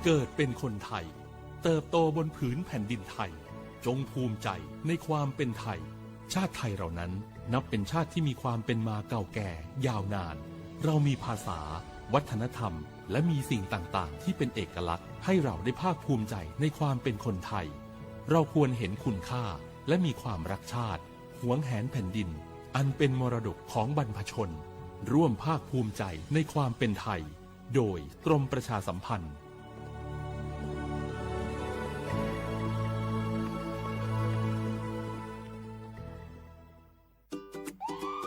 เกิดเป็นคนไทย เติบโตบนผืนแผ่นดินไทย จงภูมิใจในความเป็นไทย ชาติไทยเรานั้นนับเป็นชาติที่มีความเป็นมาเก่าแก่ยาวนาน เรามีภาษา วัฒนธรรม และมีสิ่งต่างๆ ที่เป็นเอกลักษณ์ ให้เราได้ภาคภูมิใจในความเป็นคนไทย เราควรเห็นคุณค่า และมีความรักชาติ หวงแหนแผ่นดิน อันเป็นมรดกของบรรพชน ร่วมภาคภูมิใจในความเป็นไทย โดยกรมประชาสัมพันธ์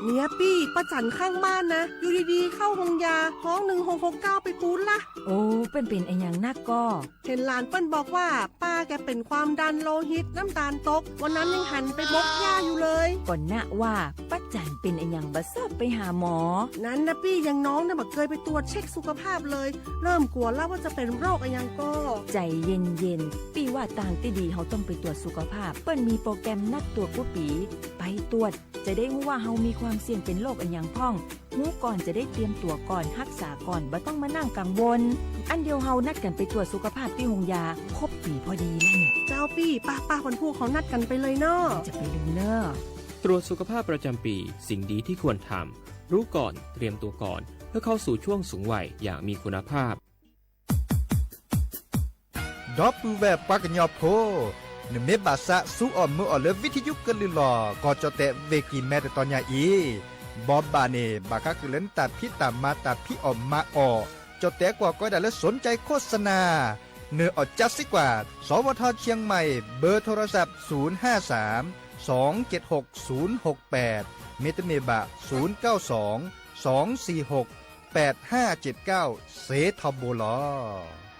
เนี่ยปี้ ป้าจั๋นข้างบ้านนะ อยู่ดีๆ เข้าโฮงยา ฮ้อง หนึ่งหกหกเก้า ไปปู๊ดละ โอ้ เปิ้นเป๋นอะหยังนักก่อ เห็นหลานเปิ้นบอกว่า ป้าแกเป็นความดันโลหิต น้ำตาลตก วันนั้นยังหันไปบกหญ้าอยู่เลย ก่อนนะว่า ป้าจั๋นเป๋นอะหยังบ่ชอบไปหาหมอ นั้นนะปี้ อย่างน้องเนี่ยบ่เคยไปตรวจเช็คสุขภาพเลย เริ่มกลัวแล้วว่าจะเป็นโรคอะหยังก่อ ใจ๋เย็นๆ ปี้ว่าตางตี้ดีเฮาต้องไปตรวจสุขภาพ เปิ้นมีโปรแกรมนัดตรวจกู้ปี๋ ไปตรวจ จะได้ฮู้ว่าเฮามีความเสี่ยงเป็นโรคอะหยังพ่อง ฮู้ก่อนจะได้เตรียมตั๋วก่อน ฮักษาก่อน บ่ต้องมานั่งกังวล อั้นเดี๋ยวเฮานัดกั๋นไปตรวจสุขภาพตี้โฮงยา ครบปี๋พอดีแล้วเนี่ย เจ้าปี้ ป้าๆ วันพูกเฮานัดกั๋นไปเลยเนาะ จะไปเลยเนาะ ตรวจสุขภาพประจำปี สิ่งดีที่ควรทำ รู้ก่อน เตรียมตัวก่อน เพื่อเข้าสู่ช่วงสูงวัยอย่างมีคุณภาพ ဒီပုၢ်ဝဲၢ်ပှၤကညီဖိ, နမ့ၢ်ဘၣ်သးစူအီၣ်မုာ်အီၣ်လၢ ဝံထယုကလုၢ်လီၢ် ကီၢ်ကၠီၣ်တဲၣ် ဝ့ၢ်ကံၢ်မဲ တတီၤညါအံၤ, ဘီဘၣ်န့ၣ် ဘၣ်ဃးက့ၤလၢနတၢ်ဖံးတၢ်မၤ တၢ်ဖံးအီၣ်မၤအီၣ်, ကၠီၣ်တဲၣ်ကွၢ်ကီဒၣ်လၢ สนใจโฆษณา နအီၣ်ကၠါစ့ၢ်ကီး, สวท เชียงใหม่ เบอร์โทรศัพท์ ศูนย์ห้าสาม สองเจ็ดหก ศูนย์หกแปด မ့တမ့ၢ်ဘၣ် ศูนย์เก้าสอง สองสี่หก แปดห้าเจ็ดเก้า စ့ထီဘိလီၤ.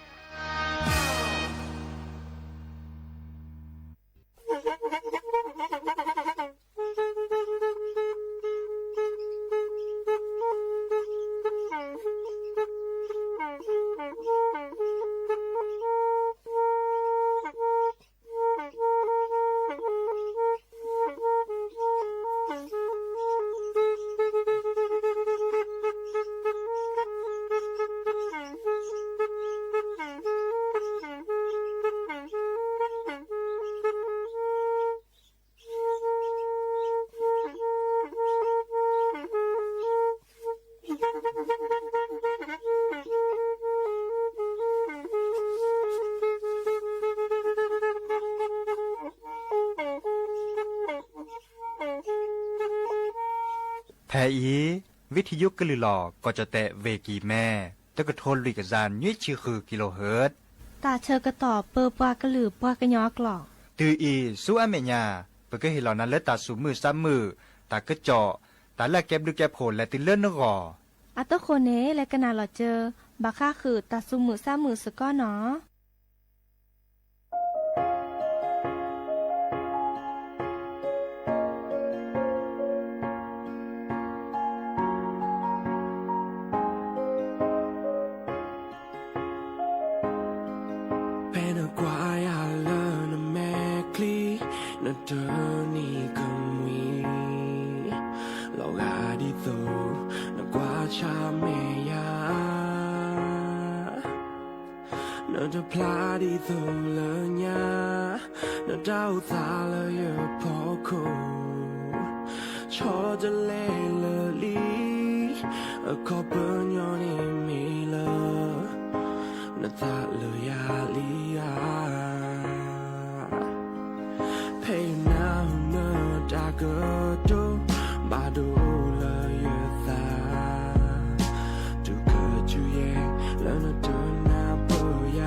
ဖဲအံၤ ဝံထယုကလုၢ်လီၢ် ကီၢ်ကၠီၣ်တဲၣ် ဝ့ၢ်ကံၢ်မဲ တကထိလွံၢ်ကယၤနွံဆံဃု kilohertz တၢ်ဆၢကတီၢ်ပၢပှၤကလုာ်ပှၤကညီအကျိာ် တုၤအံၤဆူအမဲာ်ညါ ပကဟ့ၣ်လီၤနၤလၢတၢ်သူၣ်မုာ်သးမုာ်, တၢ်ကစီၣ်, တၢ်လၢအကဲဘျုးကဲဖှိၣ်လဲၤတုၤလၢနဂီၢ်, အသဃိန့ၣ် လဲၤကနၣ်လီၤစၢၤ ဘၣ်ဃးဃုာ်တၢ်သူၣ်မုာ်သးမုာ်စ့ၢ်ကီးနီၤ. ဖဲနကွၢ်ယၤလၢနမဲာ်ချံ, နတနံၤကမှံ, လီၤဂာ်ဒ်သိး နကွၢ်ဆၢၣ်မဲာ်ယၤ နတဖျါဒ်သိးလၢညါ, နတၢ်အိၣ်သးလၢယဖီခိၣ်, ဆီတလဲလၢာ်လံ, အခီပညီန့ၣ်မ့ၢ်လၢ နသးလၢယၤလံဧါ. ဖဲယနၢ်ဟူနတၢ်ကတိၤ, ဘၣ်ဒိလၢယသး, တုၤကစုယဲၢ်လၢနတနၢ်ပၢၢ်ယ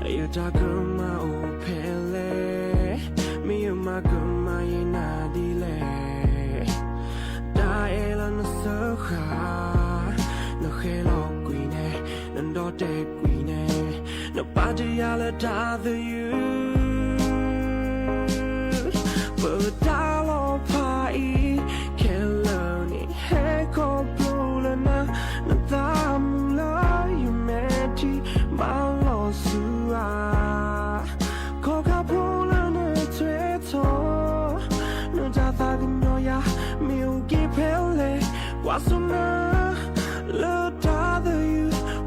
ၤ, ယတၢ်ကမၣ်အိၣ်ဖဲလဲၣ်, မ့ၢ်ယမၤကမၣ်ယနၢ်ဒ်လဲၣ်, တၢ်အဲၣ်လၢနစၢဃာ်, နဃဲလီၤကွံာ်န့ၣ်, နဒီၣ်တဲာ်ကွံာ်န့ၣ်, နပာ်တ့ၢ်ယၤလၢတၢ်သယုၢ် ပတၢ်လီၤဖးအံၤခဲလၢာ်န့ၣ် ဟဲခီဖျိလၢနၤ, နသးမုာ်လၢယမဲာ်ထံ ဘၣ်လီၤဆူဧါ, ခီခါဖိလၢနထွဲထီၣ်, နတၢ်သးကညီၤယၤ မ့ၢ်အိၣ်က့ၤဖဲလဲၣ်, ကွၢ်စိနၤ လၢတၢ်သယုၢ်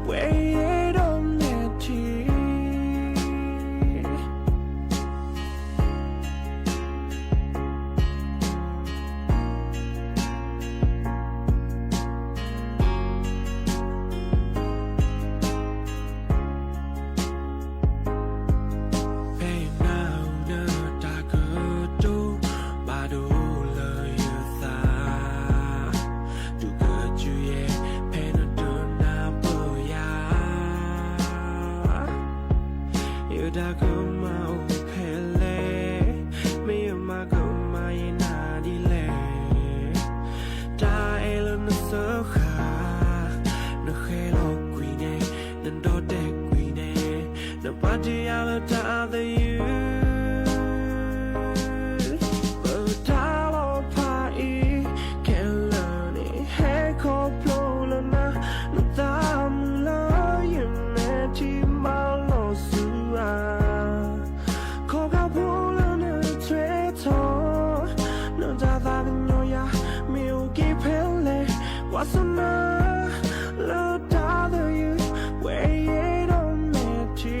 လၢတၢ်သယုၢ်ဝဲယဲဒီးမဲာ်ထံ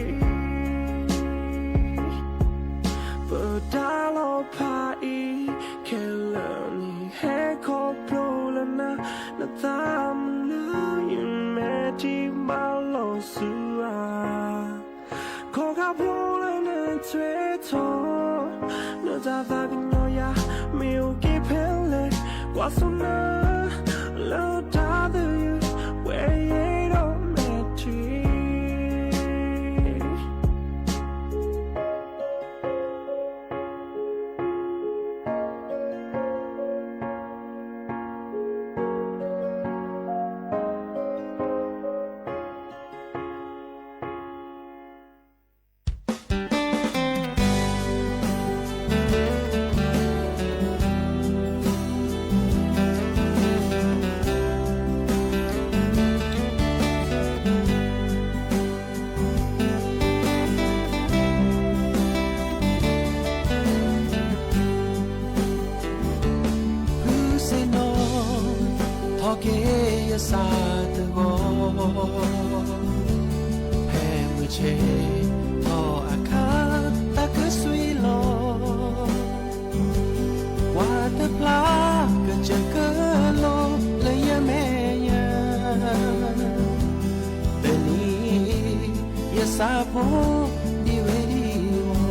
ပတၢ်လီၤဖးအံၤ ခဲလၢာ်န့ၣ် ဟဲခီဖျိလၢနၤ နသးမုာ်လၢယမဲာ်ထံ ဘၣ်လီၤဆူဧါ ခီဃာ်ဖိလၢနသွဲၣ်ထီၣ် နတၢ်သးကညီၤယၤ မ့ၢ်အိၣ်က့ၤဖဲလဲၣ် ကွၢ်စိနၤ လၢတၢ်သယုၢ်ဝဲယဲဒီးမဲာ်ထံ ဃုစ့ၢ်နီၤ ထီၣ်က့ၤယစၢ်တဂီၤ ဖဲမုၢ်ဆ့ၣ်ထီၣ်အခါ တၢ်ကဆွံလီၤ ကွၢ်တဖျါကစၢၢ်ကလိလၢယမဲာ်ညါ တနံၤ ယစၢ်ဖိဒံးဝဲဒံးအီၤ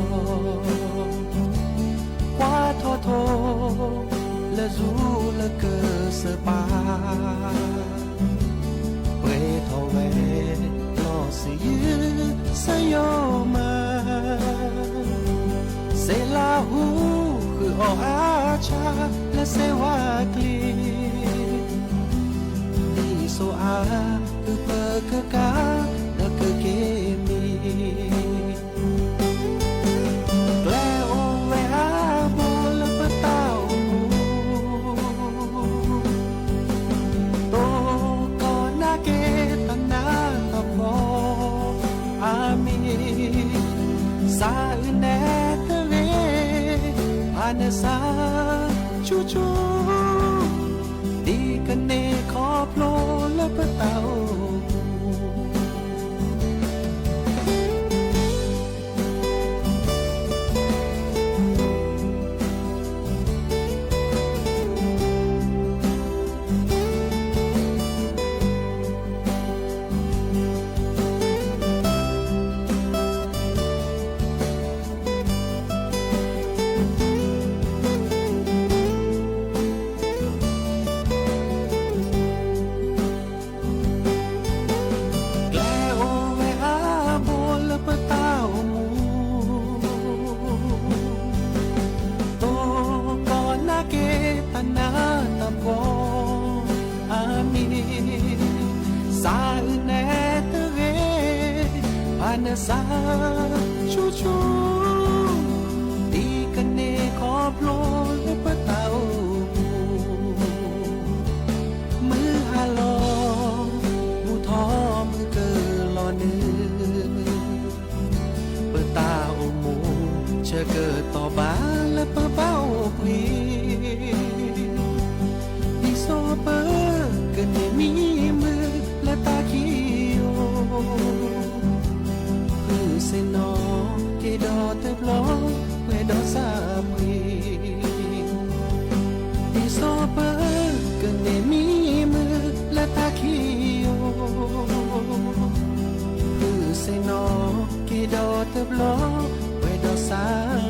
ကွၢ်ထီၣ်ထိ လၢစူၤလၢကစၢၢ်ပၤ ပှဲၤထီၣ်ဝဲ လီၤစံယုၢ်စၢ်ယိၤမး စဲးလၤဟူဃုာ်အီၤအါဆါ လၢစဲးဝါကျံ ဒ်စိအါ အုၣ်ပၢကကၤ ဒီးကက့ၤမံ ကျဲအိၣ်ဝဲအါဘိလၢပတၢ်အိၣ်မူ တိၢ်ကီၢ်နာ်က့ၤတၢ်နးတၢ်ဖှီၣ် အါမံၤ စးအုၣ်နဲတဂ့ၤ ဖးနစၢ်ဆူၣ်ဆူၣ် ဒ်ကန့ၢ်ခီဖျိလၢပတၢ်အိၣ်မူ ကျဲအိၣ်ဝဲအါဘိလၢပတၢ်အိၣ်မူ တိၢ်ကီၢ်နာ်က့ၤတၢ်နးတၢ်ဖှီၣ် အါမံၤ စးအုၣ်နဲတဂ့ၤ ဖးနစၢ်ဆူၣ်ဆူၣ် ဒ်ကန့ၢ်ခီဖျိလၢပတၢ်အိၣ်မူ မုၢ်ဟါလီၤ မုၢ်ထီၣ်မုၢ်ကလီၤနုာ် ပတၢ်အိၣ်မူ ဆၢကတီၢ်ဘၣ်လၢပဘၣ်အိၣ်ဘှံး ဒ်သိးပကန့ၢ်မံမုာ်လၢတၢ်ခံယိာ် ဃုစ့ၢ်နီၤက့ၤဒီးတဘျီ ပှဲၤဒီးစၢ်ဖှံ ဒ်သိးပကန့ၢ်မံမုာ်လၢတၢ်ခံယိာ် ဃုစ့ၢ်နီၤက့ၤဒီးတဘျီ ပှဲၤဒီးစၢ်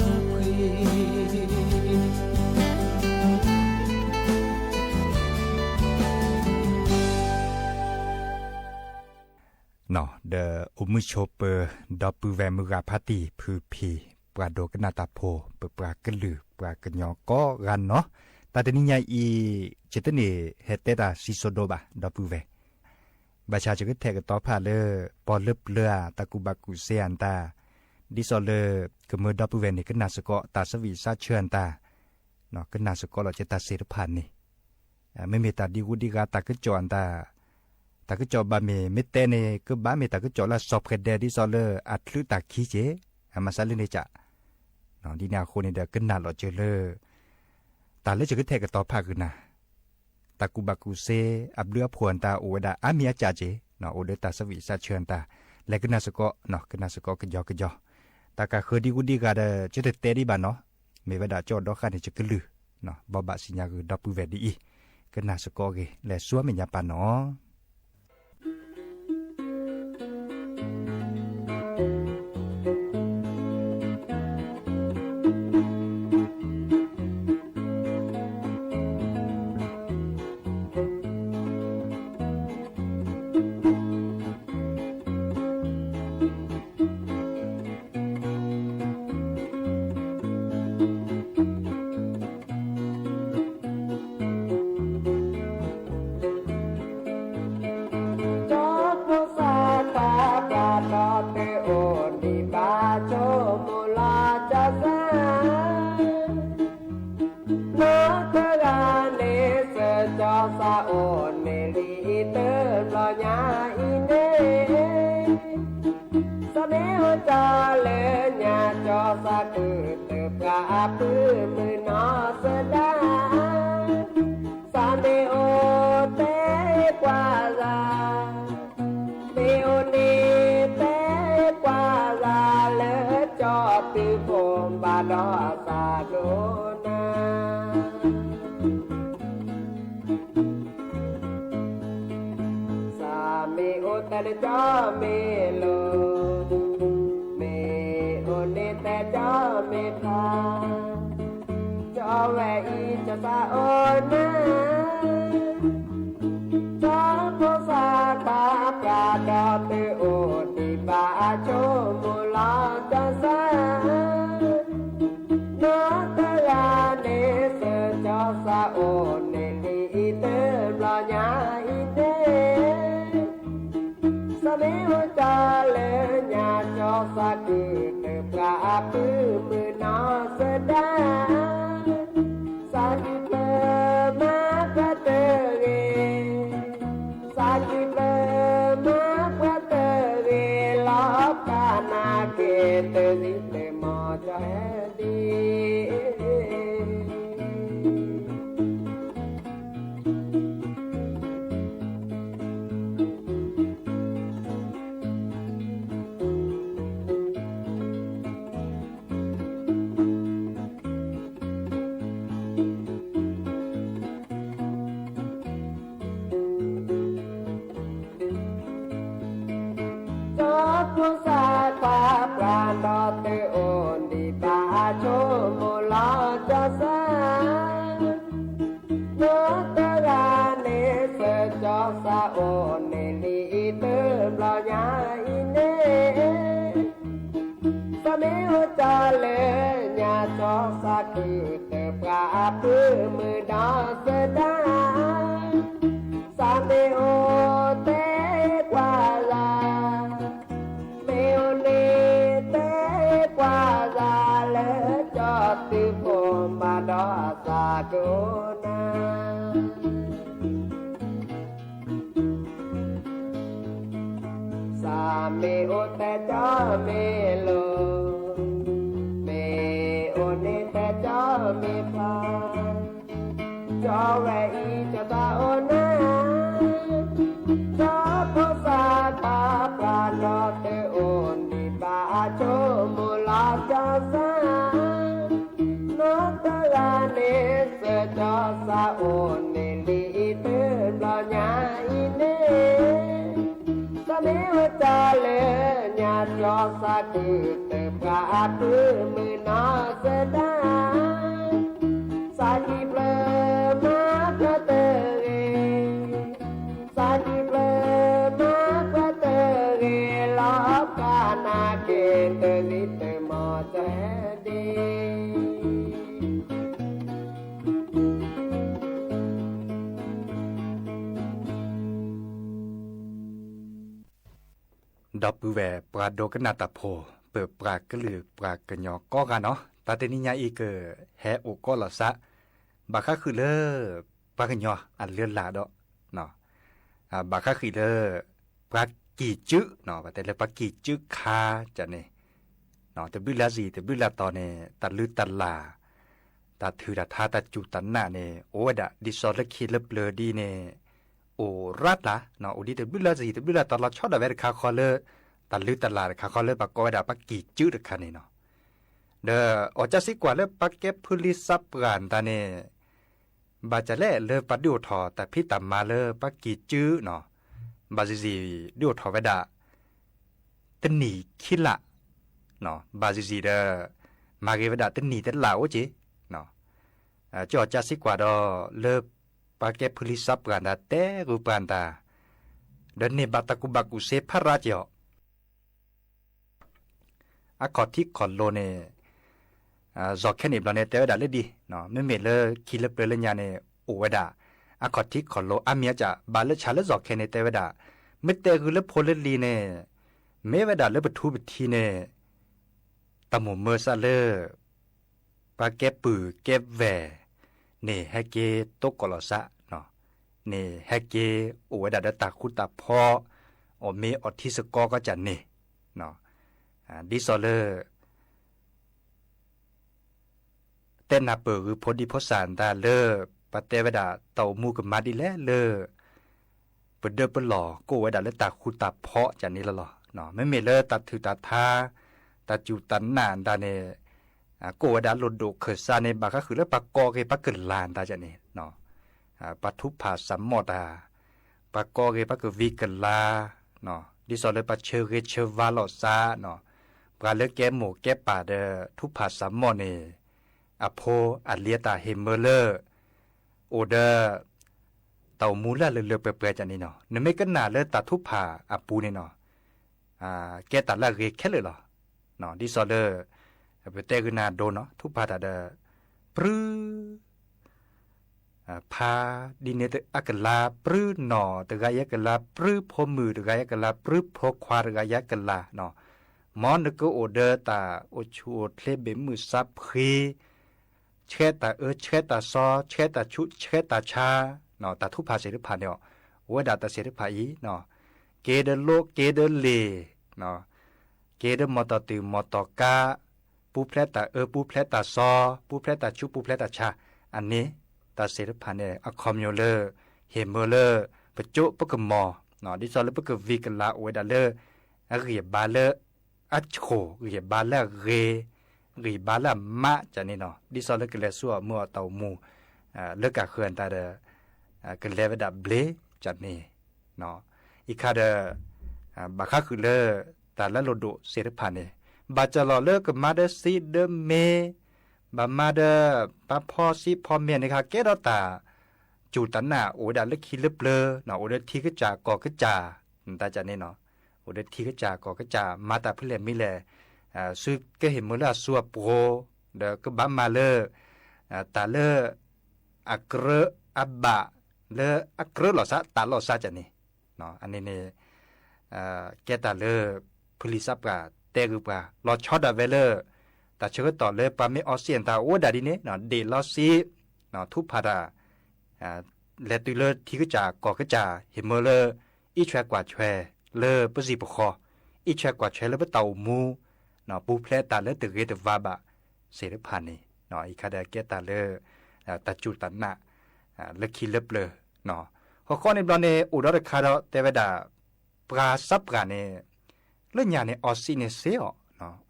ဖှံ ဒီးအိၣ်မုာ်ဆိးပၢၤဒီပုၢ်ဝဲၢ်မုၢ်ဂၤဖါတံၢ်ဖုဖံ ပှၤဒိကနၣ်တၢ်ဖိ ပပှၤကလုာ်ပှၤကညီကိးဂၤနီၤ, တၢ်တနံၤညါအံၤ ယတန့ၢ်ဟဲတဲတၢ်စံးစိဒိၣ်ဘၣ် ဒီပုၢ်ဝဲၢ် ဘၣ်ဆၣ်ယကထဲးကတီၤဖးလၢ ပှၤလၢပျၢၤဧါ တၢ်ကူၣ်ဘၣ်ကူၣ်စ့အတၢ်, ဒ်သိးလၢ ကမၢဒီပုၢ်ဝဲၢ်န့ၣ် ကနၣ်စ့ၢ်ကီးတၢ်ဆၢဝံၣ်ဆၢဆၢအတၢ်, ကနၣ်စ့ၢ်ကီးလီၤက့ၤတၢ်သ့ၣ်တဖၣ်န့ၣ်, မ့မ့ၢ်တၢ်ဒံဂုၢ်ဒံဂၤတၢ်ကစီၣ်အတၢ်, တၢ်ကစီၣ်ဘၣ်မ့ၢ် မ့ၢ်တဲန့ၣ် ကဘၣ်မ့ၢ်တၢ်ကစီၣ်လၢအစီၤပှဲၤဒဲး ဒ်သိးလၢအချုးတၢ်ခံက့ၤ, အမၤစၢ်လၢန့ၣ်ကၢ်, ဒ်န့ၣ်အဃိန့ၣ်ဒီး ကနၣ်လီၤက့ၤလၢ တၢ်လၢယကထဲးကတီၤဖးကနၣ်, တၢ် တၢ်ကူၣ်ဘၣ်ကူၣ်သ့ အဘျုးအဖှိၣ်အတၢ်အိၣ်ဝဲဒၣ်အါမံၤအါကၢ်က့ၢ်, အိၣ်ဒီးတၢ်ဆၢဂ့ၤဆၢဝါအတၢ် လဲၤကနၣ်စ့ၢ်ကီး, ကနၣ်စ့ၢ်ကီးကယီကယီ, တၢ်ကဃၢၤဒံဂုၢ်ဒံဂၤဒီး ကတတဲဒံးဘၣ်နီၤ, မ့ၢ်ဝဲဒၣ်ကၠီဒီဃၣ်န့ၣ် ယကလုၢ်, ဘိးဘၣ်စံၣ်ညီၣ်ဂ့ၤဒီပုၢ်ဝဲၢ်ဒ်အံၤ, ကနၣ်စ့ၢ်ကီးအဂ့ၢ် လဲၤဆူမဲာ်ညါပၢ်နီၤ. ကၠီဖိသၣ်ခွါပှၤဒီးသုအိၣ်ဒံးဘၣ်ဆိကမိၣ်လီၤကၠီသး နီၢ်တဂၤန့ၣ် စၢၤကၠီသးအိၣ်န့ၣ်လံတဘျီညါအံၤန့ၣ်, သးမ့ၢ်အိၣ်ကၠီလၢညါကၠီသးကုၢ်တပှၢ်အပုၢ်မုၢ်နီၢ်သဒါ, သးမ့ၢ်အိၣ်တဲပှၤဂၤ မ့ၢ်အိၣ်န့ၣ်တဲပှၤဂၤလၢကၠီသုဖိဘၣ်ဒီးသးဒိၣ်နၤ, သးမ့ၢ်အိၣ်တဲလၢကၠီမ့ၢ်လိၤ, မ့ၢ်အိၣ်န့ၣ်တဲကၠီမ့ၢ်ဖျါ, ကၠီဝဲအံၤကၠီသးအိၣ်နၤ ကၠီဖိသၣ်ခွါပှၤဒီးသုအိၣ်ဒံးဘၣ်ဆိကမိၣ်လီၤကၠီသး, နီၢ်တဂၤန့ၣ် စၢၤကၠီသးအိၣ်န့ၣ်လံတဘျီညါအံၤန့ၣ်, သးမ့ၢ်အိၣ်ကၠီလၢညါကၠီသးကုၢ်တပှၢ်အပုၢ်မုၢ်နီၢ်သဒါ, သးကံၢ်ဖျၢၣ်မၤပှၤတဂ့ၤ, သးကံၢ်ဖျၢၣ်မၤပှၤတဂ့ၤလီၤ, ပှၤနာ်က့ၤတဂ့ၤတမီၤကၠီဟဲဒံး ကၠီဖိသၣ်ခွါပှၤဒီးသုအိၣ်ဒံးဘၣ်ဆိကမိၣ်လီၤကၠီသး, နီၢ်တဂၤန့ၣ် စၢၤကၠီသးအိၣ်န့ၣ်လံတဘျီညါအံၤန့ၣ်, သးမ့ၢ်အိၣ်ကၠီလၢညါကၠီသးကုၢ်တပှၢ်အပုၢ်မုၢ်နီၢ်သဒါ, သးမ့ၢ်အိၣ်တဲပှၤဂၤ မ့ၢ်အိၣ်န့ၣ်တဲပှၤဂၤလၢကၠီသုဖိဘၣ်ဒီးသးဒိၣ်နၤ, သးမ့ၢ်အိၣ်တဲကၠီမ့ၢ်လိၤ, မ့ၢ်အိၣ်န့ၣ်တဲကၠီမ့ၢ်ဖျါ, ကၠီဝဲအံၤကၠီသးအိၣ်နၤ, ကၠီဖိသၣ်ခွါပှၤဒီးသုအိၣ်ဒံးဘၣ်ဆိကမိၣ်လီၤကၠီသး, နီၢ်တဂၤန့ၣ် စၢၤကၠီသးအိၣ်န့ၣ်လံတဘျီညါအံၤန့ၣ်, သးမ့ၢ်အိၣ်ကၠီလၢညါကၠီသးကုၢ်တပှၢ်အပုၢ်မုၢ်နီၢ်သဒါ, သးကံၢ်ဖျၢၣ်မၤပှၤတဂ့ၤ, သးကံၢ်ဖျၢၣ်မၤပှၤတဂ့ၤလီၤ, ပှၤနာ်က့ၤတဂ့ၤတမီၤကၠီဟဲဒံး ဒီပုၢ်ဝဲၢ်ပှၤဒိကနၣ်တၢ်ဖိ, ပပှၤကလုာ်ပှၤကညီကိးဂၤနီၤ, တၢ်တနံၤညါအံၤကဟဲအိၣ်ကိးလီၤသး, ဘၣ်ဃးဃုာ်လၢ ပှၤကညီအလုၢ်အလၢ်ဒီး ဘၣ်ဃးဃုာ်လၢ ပှၤကံၢ်စု, ပတဲလၢပှၤကံၢ်စုခါန့ၣ်, တဘျုးလၢ်စံၣ် တဘျုးလၢ်တီၤန့ၣ် တၢ်လုၢ်တၢ်လၢ်, တၢ် တၢ်ထုးတၢ်ထါတၢ်စူၢ်တၢ်နာ်န့ၣ် အိၣ်ဝဲဒၣ်ဒ်သိးလၢခံလၢပျၢၤဒ်န့ၣ် အိၣ်ရၣ်တၢ်, အိၣ်ဒ်တဘျုးလၢ်စံၤတဘျုးလၢ် တၢ်လီၤဆီဒၣ်ဝဲတခါဃီလၢ တၢ်လုၢ်တၢ်လၢ်တခါဃီလၢပှၤကိးဝဲဒၣ်ပှၤကံၢ်စုတခါန့ၣ်နီၤ. ဒီးအီၣ်ကၢ်စံးကွၢ်လၢပှၤကဲဖုလံၤသးပှၢ်တၢ်န့ၣ် ဘၣ်စၢၤလဲၣ်လၢပှၤဒုးအိၣ်ထီၣ်တၢ်ဖံးတၢ်မၤလၢပှၤကံၢ်စုနီၤ, ဘၣ်စံးစံး ဒုးအိၣ်ထီၣ်ဝဲဒၣ် တနံၣ်ခံလါ, ဘၣ်စံးစံးဒီး မၤဂ့ၤဝဲဒၣ်တနံၣ်တလါအိၣ်က့ၤ, ကၠီၣ်ကၢ်စံးကွၢ်ဒီး လၢပှၤကဲဖုလံၤသးပှၢ်တၢ်တဲဂုာ်ပှၤတၢ် ဒီးန့ၢ်ဘၣ်တၢ်ကူၣ်ဘၣ်ကူၣ်သ့ဖးရါက့ၤအီၤ အခီၣ်ထံးခီၣ်လိၤန့ၣ် စီၤခဲန့ၣ်ဘျီန့ၣ် တဲဝဲဒၣ်လၢဒ်, မ့မ့ၢ်လၢခံလၢပျၢၤလၢညါန့ၣ် အိၣ်ဝဲဒၣ် အခီၣ်ထံးခီၣ်လိၤအါမံၤအါစှၤ ဘၣ်လၢဆၣ်လၢစီၤခဲန့ၣ် တဲဝဲဒၣ် မ့ၢ်တဲဂုာ်လၢဖိလၢလံၤန့ၣ် မ့ၢ်ဝဲဒၣ်လၢပထူပထံးန့ၣ် တၢ်မိၣ်မၢစးလၢ ပှၤကဲပုၢ်ကဲဝဲၢ်န့ၣ် ဟဲက့ၤတိကိးလီၤစး န့ၣ်ဟဲက့ၤအိၣ်ဝဲဒၣ်ဒီးတၢ်ဃူတၢ်ဖိး အီၣ်မ့ၤအီထံစကီကီၢ်ကၠၢ်န့ၣ် ဒ်သိးလၢ တဲနၢ်ပၢၢ်ဂုာ်ဖိဒံဖိသၣ်တၢ်လၢ ပတဲဝဲဒၣ်တၢ်အိၣ်မူကမၤဒ်လဲၣ်လၢ ပဒၢပလီၢ်ကအိၣ်ဝဲဒၣ်လၢတၢ်ဃူတၢ်ဖိးကၠၢ်န့ၣ်လီၤလီၤ. မ့မ့ၢ်လၢတၢ်ထုးတၢ်ထါ တၢ်စူၢ်တၢ်နာ်တၢ်န့ၣ် ကအိၣ်ဝဲဒၣ်လိၣ်ဒိၣ်ခၢၣ်စးန့ၣ် ဘၣ်ဃးဃုာ်လၢပှၤကိးက့ၤပှၤကလၤတၢ်ကၠၢ်န့ၣ် ပှၤထူးဖးစးမီၣ်တၢ် ပှၤကိးက့ၤပှၤကဝံၤကလၤ ဒ်သိးလၢပှၤဆၢဂ့ၤဆၢဝါလိာ်သး ပှၤလၢကဲမိၢ်ကဲပၢ်ဒီးထူးဖးစးမီၣ်န့ၣ် အဖိအလံၤအတၢ်ဟ့ၣ်မၢလၢ အိၣ်ဒီး တၢ်အိၣ်မူလၢအလၢာ်လၢာ်ပှဲၤပှဲၤကၠၢ်န့ၣ်နီၤ နမ့ၢ်ကနၣ်လၢတၢ်ထူးဖးအပူၤန့ၣ်နီၤ ကဲတၢ်လၢအဂ့ၤခဲလၢာ်လီၤ. ဒ်သိးလၢ ပတဲဂုာ်နၤဒိနီၤ ထူးဖးတၢ်ဒီး ပြူ ဖါ ဒ်န့ၣ်အကလၤ ပြူနီၢ်တဂၤအံၤအကလၤ ပြူဖိမုၣ်တဂၤအံၤအကလၤ ပြူဖိခွါတဂၤအံၤအကလၤနီၤ မ်နကအိၣ်ဒီးတၢ်အိၣ်ဆူၣ်အိၣ်ချ့ဘ့ၣ်မုၢ်ဆါဖှံ ဆှဲတၢ်အၢဆှဲတၢ်စီ ဆှဲတၢ်ဆူးဆှဲတၢ်ဆါ တၢ်ထူးဖးသ့ၣ်တဖၣ်န့ၣ် အိၣ်ဝဲဒၣ်တၢ်သ့ၣ်တဖၣ်အံၤ က့ၤဒီးလိက့ၤဒီးလ့ၣ် က့ၤဒီးမီၢ်တီၢ်တုၤမီၢ်တီၢ်ကါ ပူၤဖျဲးတၢ်အၢပူၤဖျဲးတၢ်စီ ပူၤဖျဲးတၢ်ဆူးပူၤဖျဲးတၢ်ဆါ အန့ၣ် တၢ်သ့ၣ်တဖၣ်န့ၣ် အခီပညီလၢ ဟ့ၣ်မၢလၢ ပကၠိပကမီၤ ဒ်သိးလၢပကဝံၤကလၤအိၣ်ဝဲဒၣ်လၢ အဂံၢ်အဘါလၢ အဆိၣ် ဂံၢ်ဘါလၢအဂ့ၤ ဂံၢ်ဘါလၢအမးကၠၢ်န့ၣ်နီၤ ဒ်သိးလၢကလဲၤဆူအမုၢ်အတၢ်အိၣ်မူ လၢကဃၢၤအတၢ်ဒီး ကလဲၤဝဲဒၣ်ဘျ့ကၠၢ်န့ၣ် အံၤခါဒီး ဘၣ်ဃးဃုာ်လၢ တၢ်လၢလိၣ်ဒိၣ်သ့ၣ်တဖၣ်န့ၣ် ဘၣ်စၢၤလီၤလၢကမၤဒီးသံဒီးမ့ၢ် ဘၣ်မၤဒီး ပှၤဖီသံဖီမ့ၢ်န့ၣ်ခါ ကဲထီၣ်တၢ် စူၢ်တၢ်နာ်အိၣ်ဝဲဒၣ်လၢခံလၢပျၢၤ အိၣ်ဒီးထံကစၢ်ကီၢ်ကစၢ် တၢ်ကၠၢ်န့ၣ်နီၤ အိၣ်ဒီးထံကစၢ်ကီၢ်ကစၢ် မၤတၢ်ဖဲလဲၣ်မ့ၢ်လဲၣ် ဆူကဟ့ၣ်မၢလၢအစိအပှိၤ ဒီးကဘၣ်မၤလၢ တၢ်လၢ အကြၢးအဘၣ် လၢအကြၢးလိာ်သး တၢ်လိာ်သးကၠၢ်န့ၣ် အန့ၣ်န့ၣ် ကဲတၢ်လၢ ဖုလံၤသးပှၢ်တဲဂုာ်ပှၤ လီၤဆီဒၣ်ဝဲလၢ တၢ်ဆၢကတီၢ်လၢပှၤမ့ၢ်အီစံၣ်အတၢ်အိၣ်ဝဲဒၣ်ဒ်န့ၣ် ဒ့ၣ်လီၤစံ ထူဖးတၢ် လဲၤတုၤလၢထံကစၢ်ကီၢ်ကစၢ် ဟ့ၣ်မၢလၢ အံးဆွဲကွၢ်ဆွဲ လၢပစံၣ်ပဃီ အံးဆွဲကွၢ်ဆွဲလၢပတၢ်အိၣ်မူ ပူၤဖျဲးတၢ်လၢတဂ့ၤတဝါဘၣ် သ့ၣ်တဖၣ်န့ၣ် အံၤခါဒီးကဲတၢ်လၢ တၢ်စူၢ်တၢ်နာ် လၢခံလၢပျၢၤ ဟီၣ်ဃီန့ၣ်ဘျီန့ၣ် အိၣ်ဒီးတခါဒီးတဲဝဲဒၣ် ပှၤသးပှၢ်န့ၣ် လၢညါန့ၣ် အီစံၣ်န့ၣ်စ့အီၤ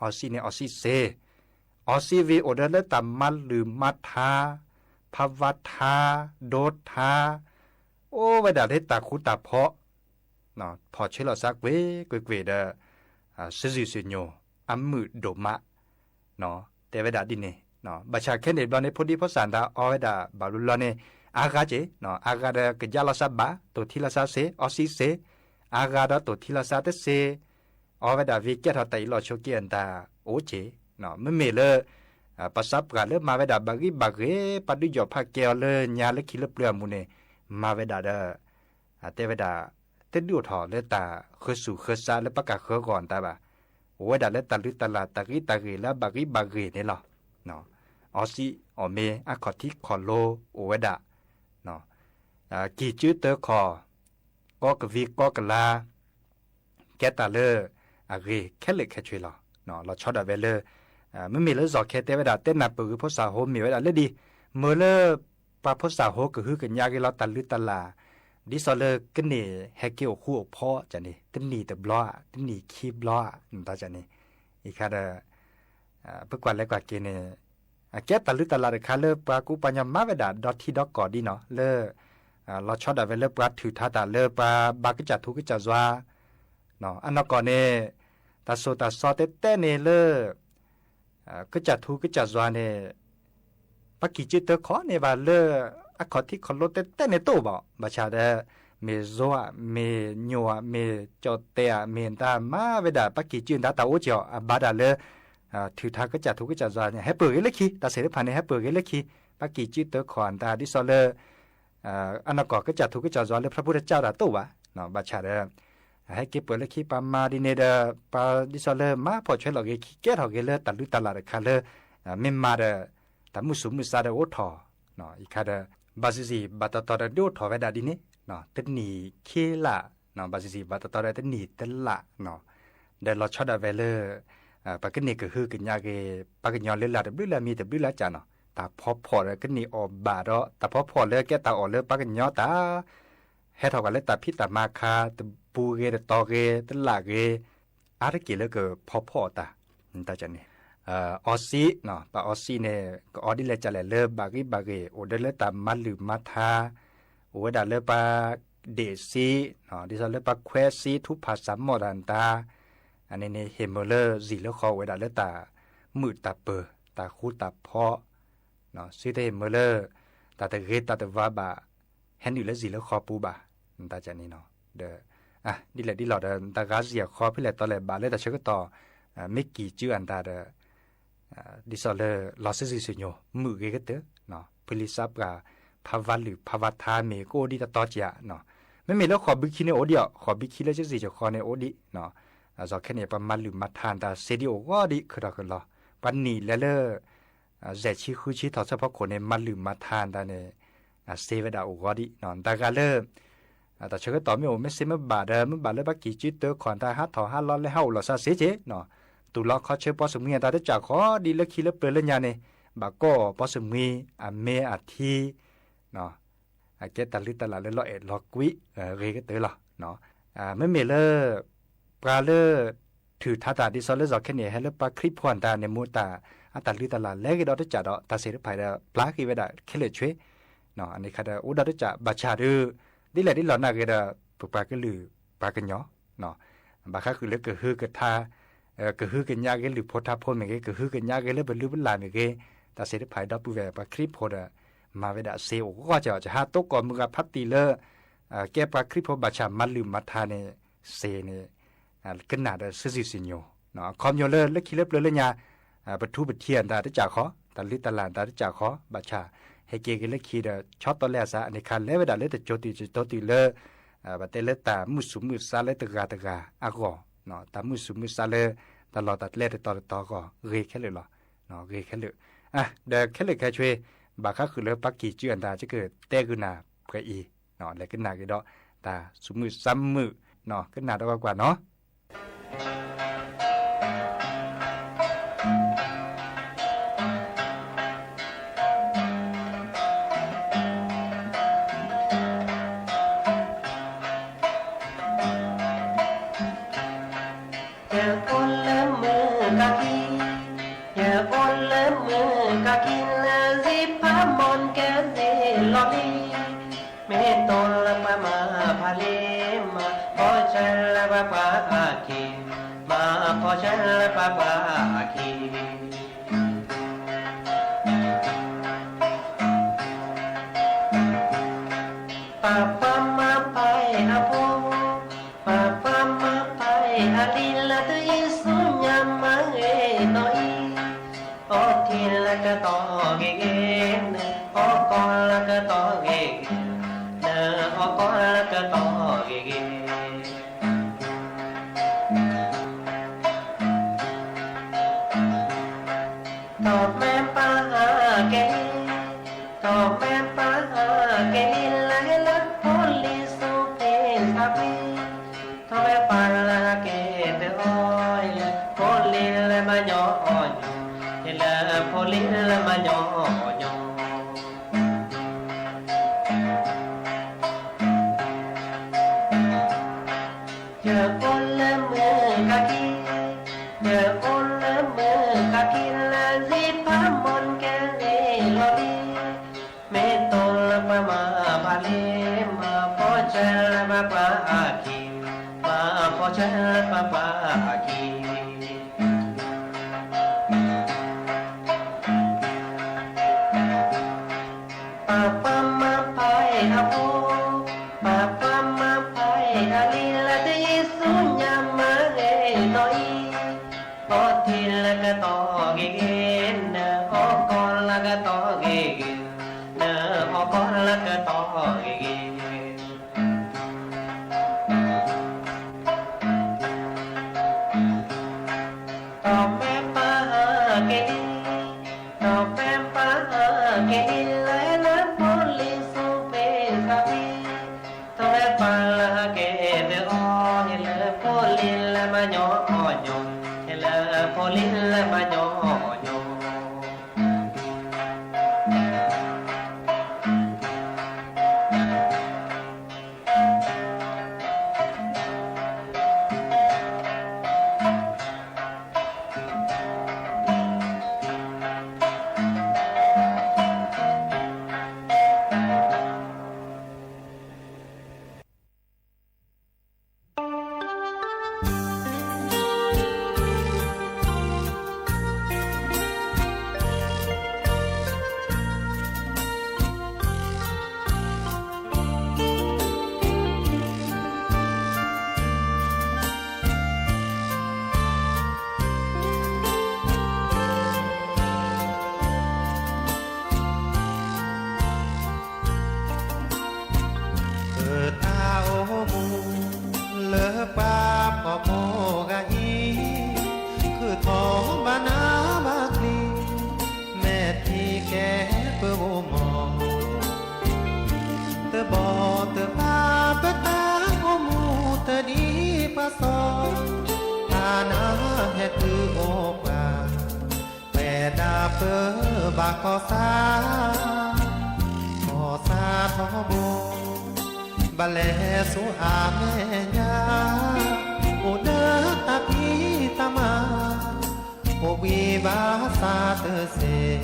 အီစံၣ်န့ၣ်အီစံၣ်စ့ အီစံၣ်ဝံၤအိၣ်ဒီးလၢတၢ်မၤလုၢ်မၤထါ ဖးဝါထါ ဒိထါ အိၣ်ဝဲဒၣ်လၢတၢ်ဃူတၢ်ဖိး ဖီၣ်ဆၢလိာ်သးကွ့ၢ်ကွ့ၢ်ကွ့ၢ်ဒီး စံးစူၤစံညိၣ် အမုာ်ဒိၣ်မး တဲဝဲဒၣ်ဒ်န့ၣ် ဘၣ်ဆၣ်ခဲန့ၣ်ဘျီန့ၣ် ဖိဒံဖိသၣ်တၢ်အီဝဲဒၣ်ဘၣ်ဘျီဘျီန့ၣ် အါဂၤက့ၤ အါဂၤဒီးကယါလီၤသးဘၣ် တိၢ်ထံလီၤသးစ့ အီစံၣ်စ့ အါဂၤဒီးတိၢ်ထံလီၤသးတစ့ အီဝဲဒၣ်ဝံၤကဲထီၣ်တၢ်အံၤလီၤဆိးက့အတၢ်အိၣ်က့ၤ မ့မ့ၢ်လၢ ပှၤသးပှၢ်လၢမၤဝဲဒၣ်ဘၣ်ဂံၢ်ဘၣ်ဂ့ၤ ပှၤဒုးယီၣ်ဖးကဲအီၤလၢညါလၢခံလၢပျၢၤအမူးန့ၣ် မၤဝဲဒၣ်ဒီး တဲဝဲဒၣ် တဒုးအိၣ်ထီၣ်လၢတၢ်ဃၢဆူၣ်ဃၢဆါလၢပှၤကဃၢဂီၢ်တၢ်ဘၣ် အိၣ်ဝဲဒၣ်လၢတၢ်လုၢ်တၢ်လၢ်တၢ်ဂံၢ်တၢ်ဂ့ၤလၢအဘၣ်ဂံၢ်ဘၣ်ဂ့ၤန့ၣ်လီၤ. အီစံၣ်အီၣ်မ့ၤအခီၣ်ထံးခီၣ်လိၤအိၣ်ဝဲဒၣ် ကံၢ်ကၠုတၢခီၣ် ကီကဝံၤကီကလၤ ကဲတၢ်လၢအဂ့ၤခဲလၢာ်ခဲဆ့လီၤ. လီၤဆီဒၣ်ဝဲလၢ မ့မ့ၢ်လၢစီၤခဲတဲဝဲဒၣ် တဲနၢ်ပၢၢ်ဂ့ၤဖိစၢ်ဖိမ့ၢ်ဝဲဒၣ်လၢဒ် မ့ၢ်လၢ ပှၤဖိစၢ်ဖိကဟုကညးက့ၤလီၤတၢ်လုၢ်တၢ်လၢ် ဒ်သိးလၢကန့ၢ်ဟဲက့ၤအိၣ်ဃူအိၣ်ဖိးန့ၣ် တနံၣ်တဘျီဧါ တနံၣ်ခံဘျီဧါ နတၢ်န့ၣ် အံၤခါဒီး ပကွၢ်လဲၤကွၢ်က့ၤန့ၣ် အကဲတၢ်လုၢ်တၢ်လၢ်တခါလၢပှၤကူပှၤကညီမၤဝဲဒၣ်ဒီထံဒီကီၢ်ဒ်နီၤ လၢ လီၤဆီဒၣ်ဝဲလၢပှၤထုးထါတၢ်လၢပှၤဘၣ်ကစၢ်ထူကစၢ်ယွၤ အနီၢ်ကီၢ်န့ၣ် တၢ်စိၢ်တၢ်စီတဲတဲန့ၣ်လၢ ကစၢ်ထူကစၢ်ယွၤန့ၣ် ပှၤကံၢ်ကၠုတၢခီန့ၣ်ဘၣ်လၢ အခီၣ်ထံးခီၣ်လိတဲတဲန့ၣ်တအိၣ်ဘၣ် ဘၣ်ဆၣ်ဒီး မ့ၢ်ယိၤဧါ မ့ၢ်ညိၣ်ဧါ မ့ၢ်ကၠီၣ်တဲၣ်ဧါ မ့ၢ်တၢ်မၤဝဲဒၣ် ပှၤကံၢ်ကၠုတၢ်တၢ်အိၣ်က့ၤအီၤ အဘၣ်ဒၣ်လၢ ထုးထါကစၢ်ထူကစၢ်ယွၤန့ၣ် ဟဲပၢၢ်ဂ့ၤလၢခံ တၢ်စ့ၢ်တဖၣ်န့ၣ် ဟဲပၢၢ်ဂ့ၤလၢခံ ပှၤကံၢ်ကၠုတၢခီၣ်အတၢ်ဒ်သိးလၢ အနီၢ်ကီၢ်ကစၢ်ထူကစၢ်ယွၤလၢ ဖျၢၣ်ဖိတၢ်ကၢ်တၢ်တအိၣ်ဘၣ် ဘၣ်ဆၣ်ဒီး ဟဲက့ၤပၢၢ်လၢခံ ပှၤမၤဒ်န့ၣ်ဒီး ပှၤဒ်သိးလၢမၤဖှီၣ်ဆွဲလီၤဂ့ၤ ကဲထီၣ်ဂ့ၤလၢတၢ်လုၢ်တၢ်လၢ်တခါလၢ မ့ၢ်မၤဒီး တၢ်မုၢ်ဆူၣ်မုၢ်ဆါဒီးအိၣ်ထီၣ် အံၤခါဒီး ဘၣ်စံးစံး ဘၣ်တတီၤဒီးဒုးအိၣ်ထီၣ်ဝဲဒၣ်ဒ်န့ၣ် တနံၣ်ခံလါ ဘၣ်စံးစံး ဘၣ်တတီၤဒီးတနံၣ်တလါ ဒီးလီၤဆီဒၣ်ဝဲလၢ ပှၤကန့ၢ်ကဟုကညးက့ၤ ပှၤကညီလၢလၢ်တဘျုးလၢ်မံၤတဘျုးလၢ်ကၢ်နီၤ တၢ်ဖီဖီၣ်ဒီးကန့ၢ်အီၣ်ဘၣ်ဒီး တၢ်ဖီဖီၣ်လၢကဲတၢ်အီၣ်လၢပှၤကညီတၢ် ဟဲထီၣ်ကွၢ်လၢတၢ်ဖံးတၢ်မၤခါ တပူၤဂ့ၤတတီၤဂ့ၤ တလၢ်ဂ့ၤ အါတက့ၢ်လၢကဖီဖီၣ်အီၤတၢ် တၢ်န့ၣ် အီစံး ပှၤအီစံးန့ၣ် ကအီဒ်လဲၣ်ကလဲၣ်လၢဘၣ်ဂ့ၤဘၣ်ဂ့ၤ အိၣ်ဒီးလၢတၢ်မၤလုၢ်မၤထါ အိၣ်ဝဲဒၣ်လၢပှၤဒ့ၣ်စံး ဒ်သိးလၢပှၤခွဲးစံး ထူဖၣ်စၢ်မီၣ်တၢ်တၢ် အန့ၣ်န့ၣ် ဟ့ၣ်မုာ်လၢစံၣ်လၢဃီအိၣ်ဝဲဒၣ်လၢတၢ်မုာ်တၢ်ပၢၤ တၢ်ဃူတၢ်ဖိး စံးတဟ့ၣ်မုာ်လၢ တၢ်တဂ့ၤတၢ်တဝါဘၣ် ဟဲနုာ်လၢစံၣ်လၢဃီပူၤဘၣ် နတၢ်န့ၣ်နီၤ ဒီး ဒ်လဲၣ်ဒ်လဲၣ်ဒီး နတၢ်ဂၤစံၣ်အဃီ ဖဲလဲၣ်တီလဲၣ်ဘၣ်လၢတၢ်ဆၢကတီၢ် မ့ၢ်ကံၢ်ကၠုအတၢ်ဒီး ဒ်သိးလၢလီၤစုစံၣ်စုညိၣ် မုာ်ဂ့ၤကတၢၢ် ဖုလံစးပှၢ် ဖးဝါလုၢ်ဖးဝါထါမ့ၢ်ကအိၣ်ဒံးတတီၤက့ၤဧါ မ့မ့ၢ်လၢဃိာ်ဘုခံန့ၣ်အိၣ်ဒံးအီၤ ဃိာ်ဘုခံလၢစုစံၣ်စုဃီန့ၣ်အိၣ်ဒံး စီၤခဲန့ၣ် ပှၤမၤလုၢ်မၤထါတၢ်စ့ဒံးအိၣ်ဂီၢ်ဒံး ခုၣ်ထီၣ်ခုၣ်လီၤ ပှၤနံၣ်လဲၤလၢ စဲးဆံဃုဆံထီၣ်ဆၢဖီခိၣ်န့ၣ် မၤလုၢ်မၤထါတၢ်န့ၣ် အစ့ဝဲဒၣ်အိၣ်ဂီၢ်ဒံး တၢ်ဂၤလၢ တၢ်ဆၢကတီၢ်မ့ၢ်အိၣ်မ့ၢ်စ့မ့ၢ်ဘၣ်ဒီး မ့ၢ်ဘၣ်လၢပှၤကံၢ်ကၠုတၢခီၣ်တၢ်ဟးထီၣ်ဟးလီၤလဲၤဟးအိၣ်လီၤစးစ့က့ၤ တူၢ်လီၤခီဆၢပီၢ်စမံအတၢ်တကၢ်ဃီဒံးလၢခံလၢပျၢၤလၢညါန့ၣ် ဘၣ်ကိးပီၢ်စမံအမ့ၢ်အထံ အကဲတၢ်လုၢ်တၢ်လၢ်လၢလီၤအဲၣ်လီၤကွံ ဂ့ၤကတၢၢ်လီၤ. မ့မ့ၢ်လၢ ပှၤလၢ ထုးထါတၢ်ဒ်သိးလၢစီၤခဲန့ၣ် ဟဲလၢပှၤခရံာ်ဖိအတၢ်န့ၣ် မ့ၢ်တၢ်အတၢ်လုၢ်တၢ်လၢ်လဲၤဂ့ၤဒီးတကးဒီး တၢ်သ့ၣ်တဖၣ်ဒီး ပျၢ်က့ၤဝဲဒၣ်ခဲလၢာ်ဆွ့ အန့ၣ်ခါဒီး အိၣ်ဒီးတကးဘၣ်ဆၣ်ဒီး ဒ်လဲၣ်ဒ်လဲၣ်နာ်ဂ့ၤဒီး ပပှၤကလုာ်ပှၤကညီ ဘၣ်ဃးဃုာ်လၢကဟုကထါ ကဟုကညးဂ့ၤလုၢ်ဖိထါဖိမ့ၢ်ဂ့ၤ ကဟုကညးဂ့ၤလၢပလုၢ်ပလၢ်မ့ၢ်ဂ့ၤ တၢ်သ့ၣ်တဖၣ်ဒီပုၢ်ဝဲၢ်ပှၤခရံာ်ဖိဒီး မၤဝဲဒၣ်စ့အိၣ်ဂီၢ်ကီး ကဟးတိကိးမုၢ်ဂၤဖးတံၢ်လၢ ကဲပှၤခရံာ်ဖိဘၣ်ဆၣ်မၤလုၢ်မၤထါန့ၣ် စ့န့ၣ် ကနၣ်ဒီးစုစံၣ်စုညိၣ် အခီပညီလၢလၢခံလၢပျၢၤလၢညါ ပထူပထံးအတၢ်တကးဃီ တၢ်လုၢ်တၢ်လၢ်တၢ်တကးဃီ ဘၣ်ဆၣ် ဟဲက့ၤက့ၤလၢခံဒီး ဆီတီလဲအစး အန့ၣ်ခါလဲၤဝဲဒၣ်လၢတကၠိတုၤတကၠိတုၤလၢ ဘၣ်တဲလၢတၢ်မုၢ်ဆူၣ်မုၢ်ဆါလၢတဂၤတဂၤအဂီၢ် တၢ်မုၢ်ဆူၣ်မုၢ်ဆါလၢ တၢ်လီၢ်တၢ်ကျဲတတီၤတတီၤအဂီၢ် ဂ့ၤခဲလၢာ်လီၤ. ဂ့ၤခဲလၢာ် ဒီးခဲလၢာ်ခဲဆ့ ဘၣ်ဃးဃုာ်လၢပှၤကံၢ်ကၠုအတၢ် ကကတဲဂုာ်နၤပှဲၤအံၤ လဲၤကနၣ်က့ၤဒီး တၢ်ဆူၣ်မုၢ်ဆါမုၢ် ကနၣ်ဒီးကွၢ်ကွၢ်နီၤ ယအိၣ်လၢမုၢ်ကးခံ, ယအိၣ်လၢမုၢ်ကးခံ လၢစံးဖးမီၢ်ကဲစ့လီၤလံ, မ့ၢ်တိၢ်လၢပှၤမၤဖးလံမး, ဖီၣ်ဆၢလၢပှၤပှၤအခံ, မၤဖီၣ်ဆၢလၢပှၤပှၤအခံ ပှၤပှၤမၤဖးအဖိ, ပှၤပှၤမၤဖးအလံၤ လၢတယုၢ်ဆူညါမၤဂ့ၤနီၢ်အံၤ, အီထံလၢကတီၢ်ဂ့ၤဂ့ၤ, နအီကီၢ်လၢကတီၢ်ဂ့ၤဂ့ၤ, နအီကီၢ်လၢကတီၢ်ဂ့ၤဂ့ၤ ထီၣ်မဲပၢ်ကဲ, ထီၣ်မဲပၢ်ကဲလံ လၢဟဲလၢဖိလံၤဆူဖံသးဖှံ, ထီၣ်မဲပၢ်လၢကဲတအီၣ်အံၤ, ဖိလံၤလၢမၤညီအီၣ်ညီ ယအိၣ်လၢမုၢ်ကးခံ, ယအိၣ်လၢမုၢ်ကးခံ လၢစံးဖးမိၢ်ကဲရ့လီၤလံ, မ့ၢ်တိၢ်လၢပှၤမၤဖးလံ, မၤဖီဆၢလၢပှၤပှၤအခံ, မၤဖီဆၢလၢပှၤပှၤအခံ. ပှၤပှၤမၤဖးအဖိ, ပှၤပှၤမၤဖးအလံၤ လၢတယံၤဆူညါမၤဂ့ၤနီၢ်အံၤ, အီထံလၢကတီၢ်ဂ့ၤဂ့ၤ, နအီကီၢ်လၢကတီၢ်ဂ့ၤဂ့ၤ, နအီကီၢ်လၢကတီၢ်ဂ့ၤဂ့ၤ. ဒီးမ့ၢ်ပၢ်ဟဲက့ၤဒံး, ဒီးမ့ၢ်ပၢ်ဟဲက့ၤဒံး လၢဟဲလၢဖိလံၤဆူဖ့သးဖံ, ဒီးမ့ၢ်ပၢ်လၢဟဲက့ၤဒံးအီၤ ဟဲလၢဖိလံၤလၢမၤညီအီၤညီ, ဟဲလၢဖိလံၤလၢမၤညီအီၤညီ. ပတၢ်အိၣ်မူ လၢပှၤဖှီၣ်ဖိဂၤအံၤ, ခုၣ်ထီၣ်ဘၣ်နးဘၣ်ကျံ, မဲာ်ထံကဲပဂိၢ်မီၢ်, တဘီတဘီပတၢ်အိၣ်မူတဒ်ပှၤစီၤ, တၢ်နးဟဲတုၤအိၣ်ပှၤ ပှဲၤဒၣ်ပဘၣ်ကီၢ်ဆၣ်, ကီၢ်ဆၣ်ထီဘိ, ဘၣ်လဲၤဆူအမဲာ်ညါ, အိၣ်လၢတၢ်ဖံးတၢ်မၤ, အိၣ်ဘှံးဘၣ်ဆၣ်တစဲး,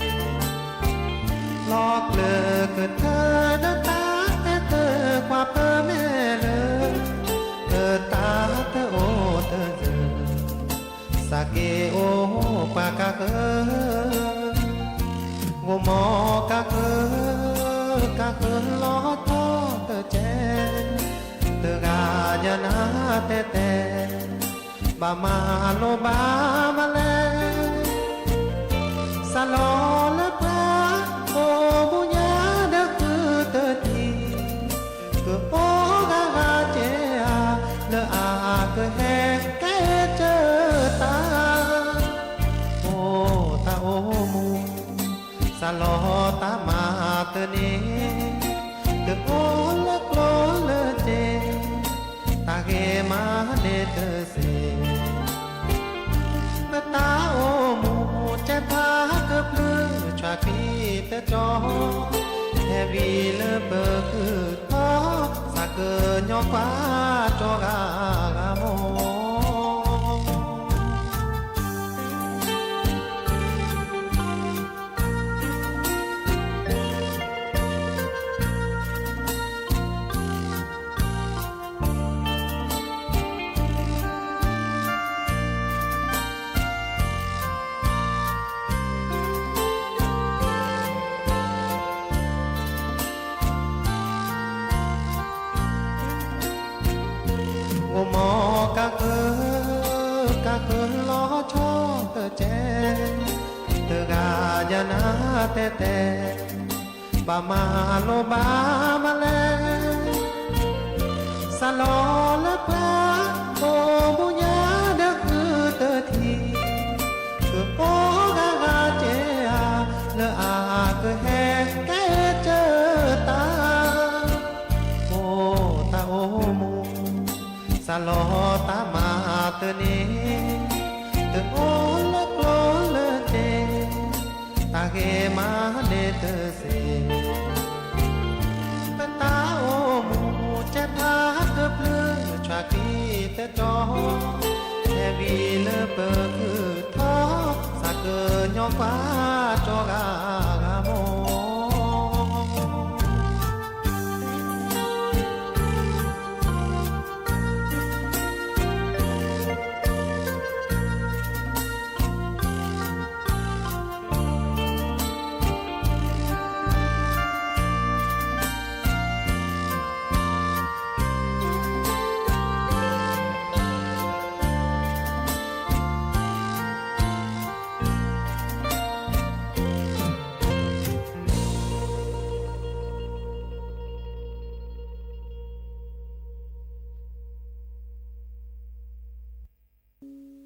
လီၤကျၢၤကတၢၢ်ဒီးတၢ်အဲၣ်တကွၢ်ပမဲာ်လၢ, တၢ်တအိၣ်တစၢၤ စးက့ၤအိၣ်ပှၤကဃၢၤ, ဂိၢ်မီၢ်ကဃၢၤ, ကဃၢၤလီၤထီၣ်တကဲ, တဂၤယၤနၤတဲတဲ, ဘၣ်မၤလိဘၣ်မၤလဲၣ်, စးလီၤလၢပှၤ, အိၣ်ဘှံးညါဒီးဃုတထံၣ် ကအိၣ်ဂၤဂၤကဲဧါ, လၢအကဟဲကဲကၢတၢ်, အိၣ်တၢ်အိၣ်မူ, စးလီၤတၢ်မၤတန့ၢ်, တအိၣ်လၢကျိလၢစ့, တၢ်ဂ့ၤမၤန့ၢ်တစဲး ပတၢ်အိၣ်မူ ကဲဖးကဖျၢၣ် ဆွးကွံာ်တကၠီ, ဟဲဝံၤလၢပဃုထီၣ်, သးကညီကွၢ်ကၠီဂၤဂၤမီၢ်. ဂိၢ်မီၢ်ကဃၢၤ, ကဃၢၤလီၤဆီတကဲ, တဂၤယၤနၤတဲတဲ, ဘၣ်မၤလိဘၣ်မၤလဲၣ်, စးလီၤလၢပှၤ, အိၣ်ဘှံးညါဒီးဃုတထံၣ်, ကအိၣ်ဂၤဂၤကဲဧါ, လၢအကဟဲကဲကၢတၢ်, အိၣ်တၢ်အိၣ်မူ, စးလီၤတၢ်မၤတန့ၢ်, တအိၣ်လၢကျိလၢစ့, တၢ်ဂ့ၤမၤန့ၢ်တစဲး, ပတၢ်အိၣ်မူ ကဲဖးကဖျၢၣ် ဆွးကွံာ်တ တၢ် ဟဲဝံၤလၢပထီၣ် သးကညီကွၢ်ကၠီဂၤဂၤမီၢ်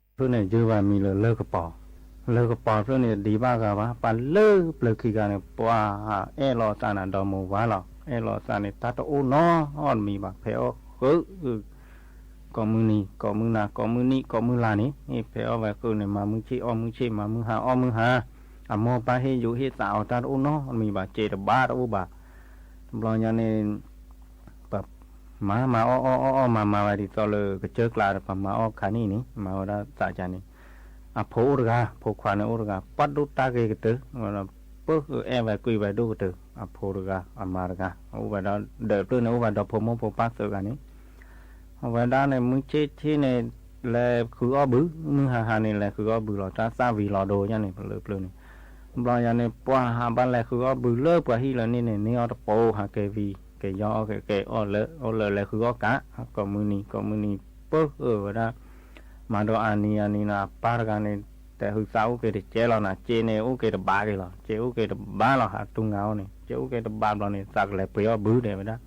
ဖုန့ၣ် ယုၢ်ဘၣ်မံၤလၢလၢၢ်ကပီၤ, လၢၢ်ကပီၤဖုန့ၣ် တဒံးဘၣ်ဂၤဘၣ်, ပှၤလၢပျၢၤခံဂၤန့ၣ် ပှၤအဲၣ်လီၤအသးန့ၣ် ဒီးမိၢ်ဝါလီၤ, အဲၣ်လီၤအသးန့ၣ် တၢ်တအိၣ်နီတမံၤဘၣ်, ဖဲအီၣ်ဃုာ် ကိးမုၢ်နံၤ ကိးမုၢ်နၤ ကိးမုၢ်နံၣ် ကိးမုၢ်လါန့ၣ် ဖဲအီၣ်ဝဲဃုာ်န့ၣ် မၤမုၢ်ဆ့ၣ်အီၣ်မုၢ်ဆ့ၣ် မၤမုၢ်ဟါအီၣ်မုၢ်ဟါ, အမိၢ်ပၢ်ဟ့ၣ်ယူၤဟ့ၣ်သးအီၤ တၢ်တအိၣ်နီတမံၤဘၣ်, စဲးတဘၣ်တအိၣ်ဘၣ်. တဘျီညါန့ၣ် ပမၤမၤအီၣ်အီၣ်အီၣ်အီၣ်မၤမၤဝဲဒ်သိးလၢကစၢၢ်ကျါဒီး ပမၤအီၣ်ခါန့ၣ်န့ၣ် မၤဝဲဒၣ်သးကါန့ၣ်, အဖိအိၣ်တဂၤ ဖိခွါန့ၣ်အိၣ်တဂၤ ပှၤဒိၣ်တၢ်ဂ့ၤကတၢၢ်, ပအဲၣ်ဝဲကွံာ်ဝဲဒိၣ်ကတၢၢ်, အဖိတဂၤ အမါတဂၤ အိၣ်ဝဲဒီး ဒၢးဖျၢၣ်န့ၣ် အိၣ်ဝဲဒီးဖိမိၢ်ဖိပၢ်သၢဂၤန့ၣ် အဝဲဒၣ်န့ၣ် မုၢ်ဆ့ၣ်ဆ့ၣ်န့ၣ် လဲၤဃုအီၣ်ဘုး, မုၢ်ဟါဟါန့ၣ် လဲၤဃုအီၣ်ဘုးလီၤ, တၢ်သၣ်ဝံၤလီၤဒိယါန့ၣ် ပလၢပျၢၤန့ၣ်, တဘျီညါန့ၣ် ပှၤဟးဘၣ်လဲၤဃုအီၣ်ဘုးလၢပှၤဟံၣ်လၢန့ၣ်န့ၣ် န့ၢ်အီၣ်တပိၤ ဟးက့ၤဝံၤ က့ၤယီအီၣ်က့ၤ က့ၤအီၣ်လၢ အီၣ်လၢလဲၤဃုအီၣ်ကး, ကိးမုၢ်နံၤ ကိးမုၢ်နံၤ ပၢအၢဝဲဒၣ် မၤဒီးအနံၤအနံၤန့ၣ် အပၢ်တဂၤန့ၣ် တဲဟုသးအိၣ်က့ၤတကဲလီၤနၤ, စ့န့ၣ် အိၣ်က့ၤတဘးက့ၤလီၤ, စ့အိၣ်က့ၤတဘးလီၤ ဟးတူၢ်ငါအီၣ်န့ၣ် စ့အိၣ်က့ၤတဘးဘျီန့ၣ် သးကလဲၤပှ့ၤအီၣ်ဘုးတဲဝဲဒၣ်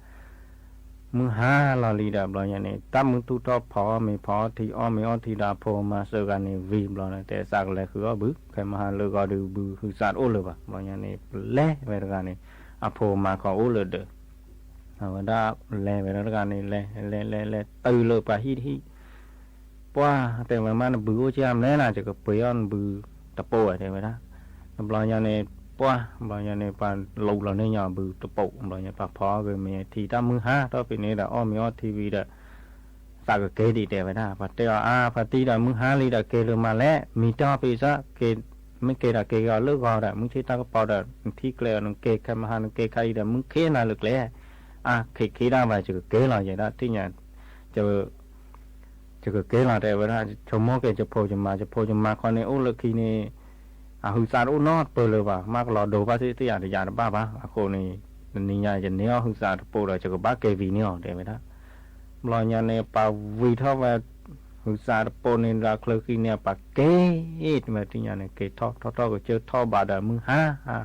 မုၢ်ဟါလီၤလံဒီး ဘျီညါန့ၣ် တၢ်မုၢ်သူၣ်ထီၣ်ဖီအီၣ်မ့ၤဖီအီၣ်ထံ အီၣ်မ့ၤအီၣ်ထံဒီးအဖိအမါသၢဂၤန့ၣ် ဝံၤဘျီန့ၣ် တဲသးကလဲၤဃုအီၣ်ဘုး, ခဲမုၢ်ဟါလၢဂီၤဒုးဘုးဟုသးတအိၣ်လၢၤဘၣ်, ဘျီညါန့ၣ် ပလဲၤဝဲတဂၤန့ၣ် အဖိအမါခီအိၣ်လၢဒၢး အဝဲဒၣ်လဲၤဝဲဒီးတဂၤန့ၣ် လဲၤလဲၤလဲၤလဲၤတုၤလၢပှၤဟံၣ်တဟံၣ်, ပှၤတဲဝဲမး နဘုးအိၣ်ကၢ်မနုၤလဲၣ်, ယကပှ့ၤအီၣ်နဘုးတပိၤဝဲတဲဝဲဒၣ်, တဘျီညါန့ၣ် ပှၤ ဘျီညါန့ၣ် ပှၤလူလီၤန့ၢ်ညီဘုးတပိၤ, ဘျီညါပှၤဖီအီၣ်ဂ့ၤမ့ၤထံ တၢ်မုၢ်ဟါထီၣ်ဖဲန့ၣ်ဒီး အီၣ်မ့ၤအီၣ်ထံဝံၤဒီး သးကက့ၤဒံးတဲဝဲဒၣ်, ပှၤတဲအီၤအါ ဖါတံၢ်ဒီး မုၢ်ဟါလံဒီးက့ၤလၢမးလဲၣ်, မံၤတီၢ်ဖဲစ့ၢ်, မ့ၢ်က့ၤဒီးက့ၤအီၤလၢဂီၤဒီး မုၢ်ဆ့ၣ်တၢ်ကပီၤဒီး နထံၣ်ကျဲအီၤ နက့ၤခဲမုၢ်ဟါ နက့ၤခါအံၤဒီး မုၢ်ခ့နၤလၢကျဲ, အါ ခ့ခ့ဒၣ်ဘၣ် ယကက့ၤလီၤ ယဲဒၣ်ထံၣ်ညါ ယကက့ၤလီၤတဲဝဲဒၣ်, ဆိကမိၣ်က့ၤယဖိယမါ, ယဖိယမါခီန့ၣ် အိၣ်လၢခံန့ၣ် အဟုသးတအိၣ်နီတပၢၢ်လၢၤဘၣ်, မ့ၢ်ကလီၤဒိဘၣ်သ့ၣ်သ့ၣ်ယၤတယၤတဘၣ်ဘၣ်, အဃိန့ၣ် တနံၤညါယန့ၢ်အီၣ်ဟုသးတပိၤဒီး ယကဘၣ်က့ၤဝံၤန့ၢ်အီၤတဲဝဲဒၣ်, ဘျီညါန့ၣ် ပှၤဝံၤထီၣ်ဝဲ ဟုသးတပိၤန့ၣ်ဒီး ချၢခံန့ၣ် ပှၤက့ၤ တမ့ၢ်ထံၣ်ညါန့ၣ် က့ၤထီၣ်ထီၣ်ထီၣ်ကစၢၢ်ထီၣ်ဘးဒီးမုၢ်ဟါ လီၤလီၤ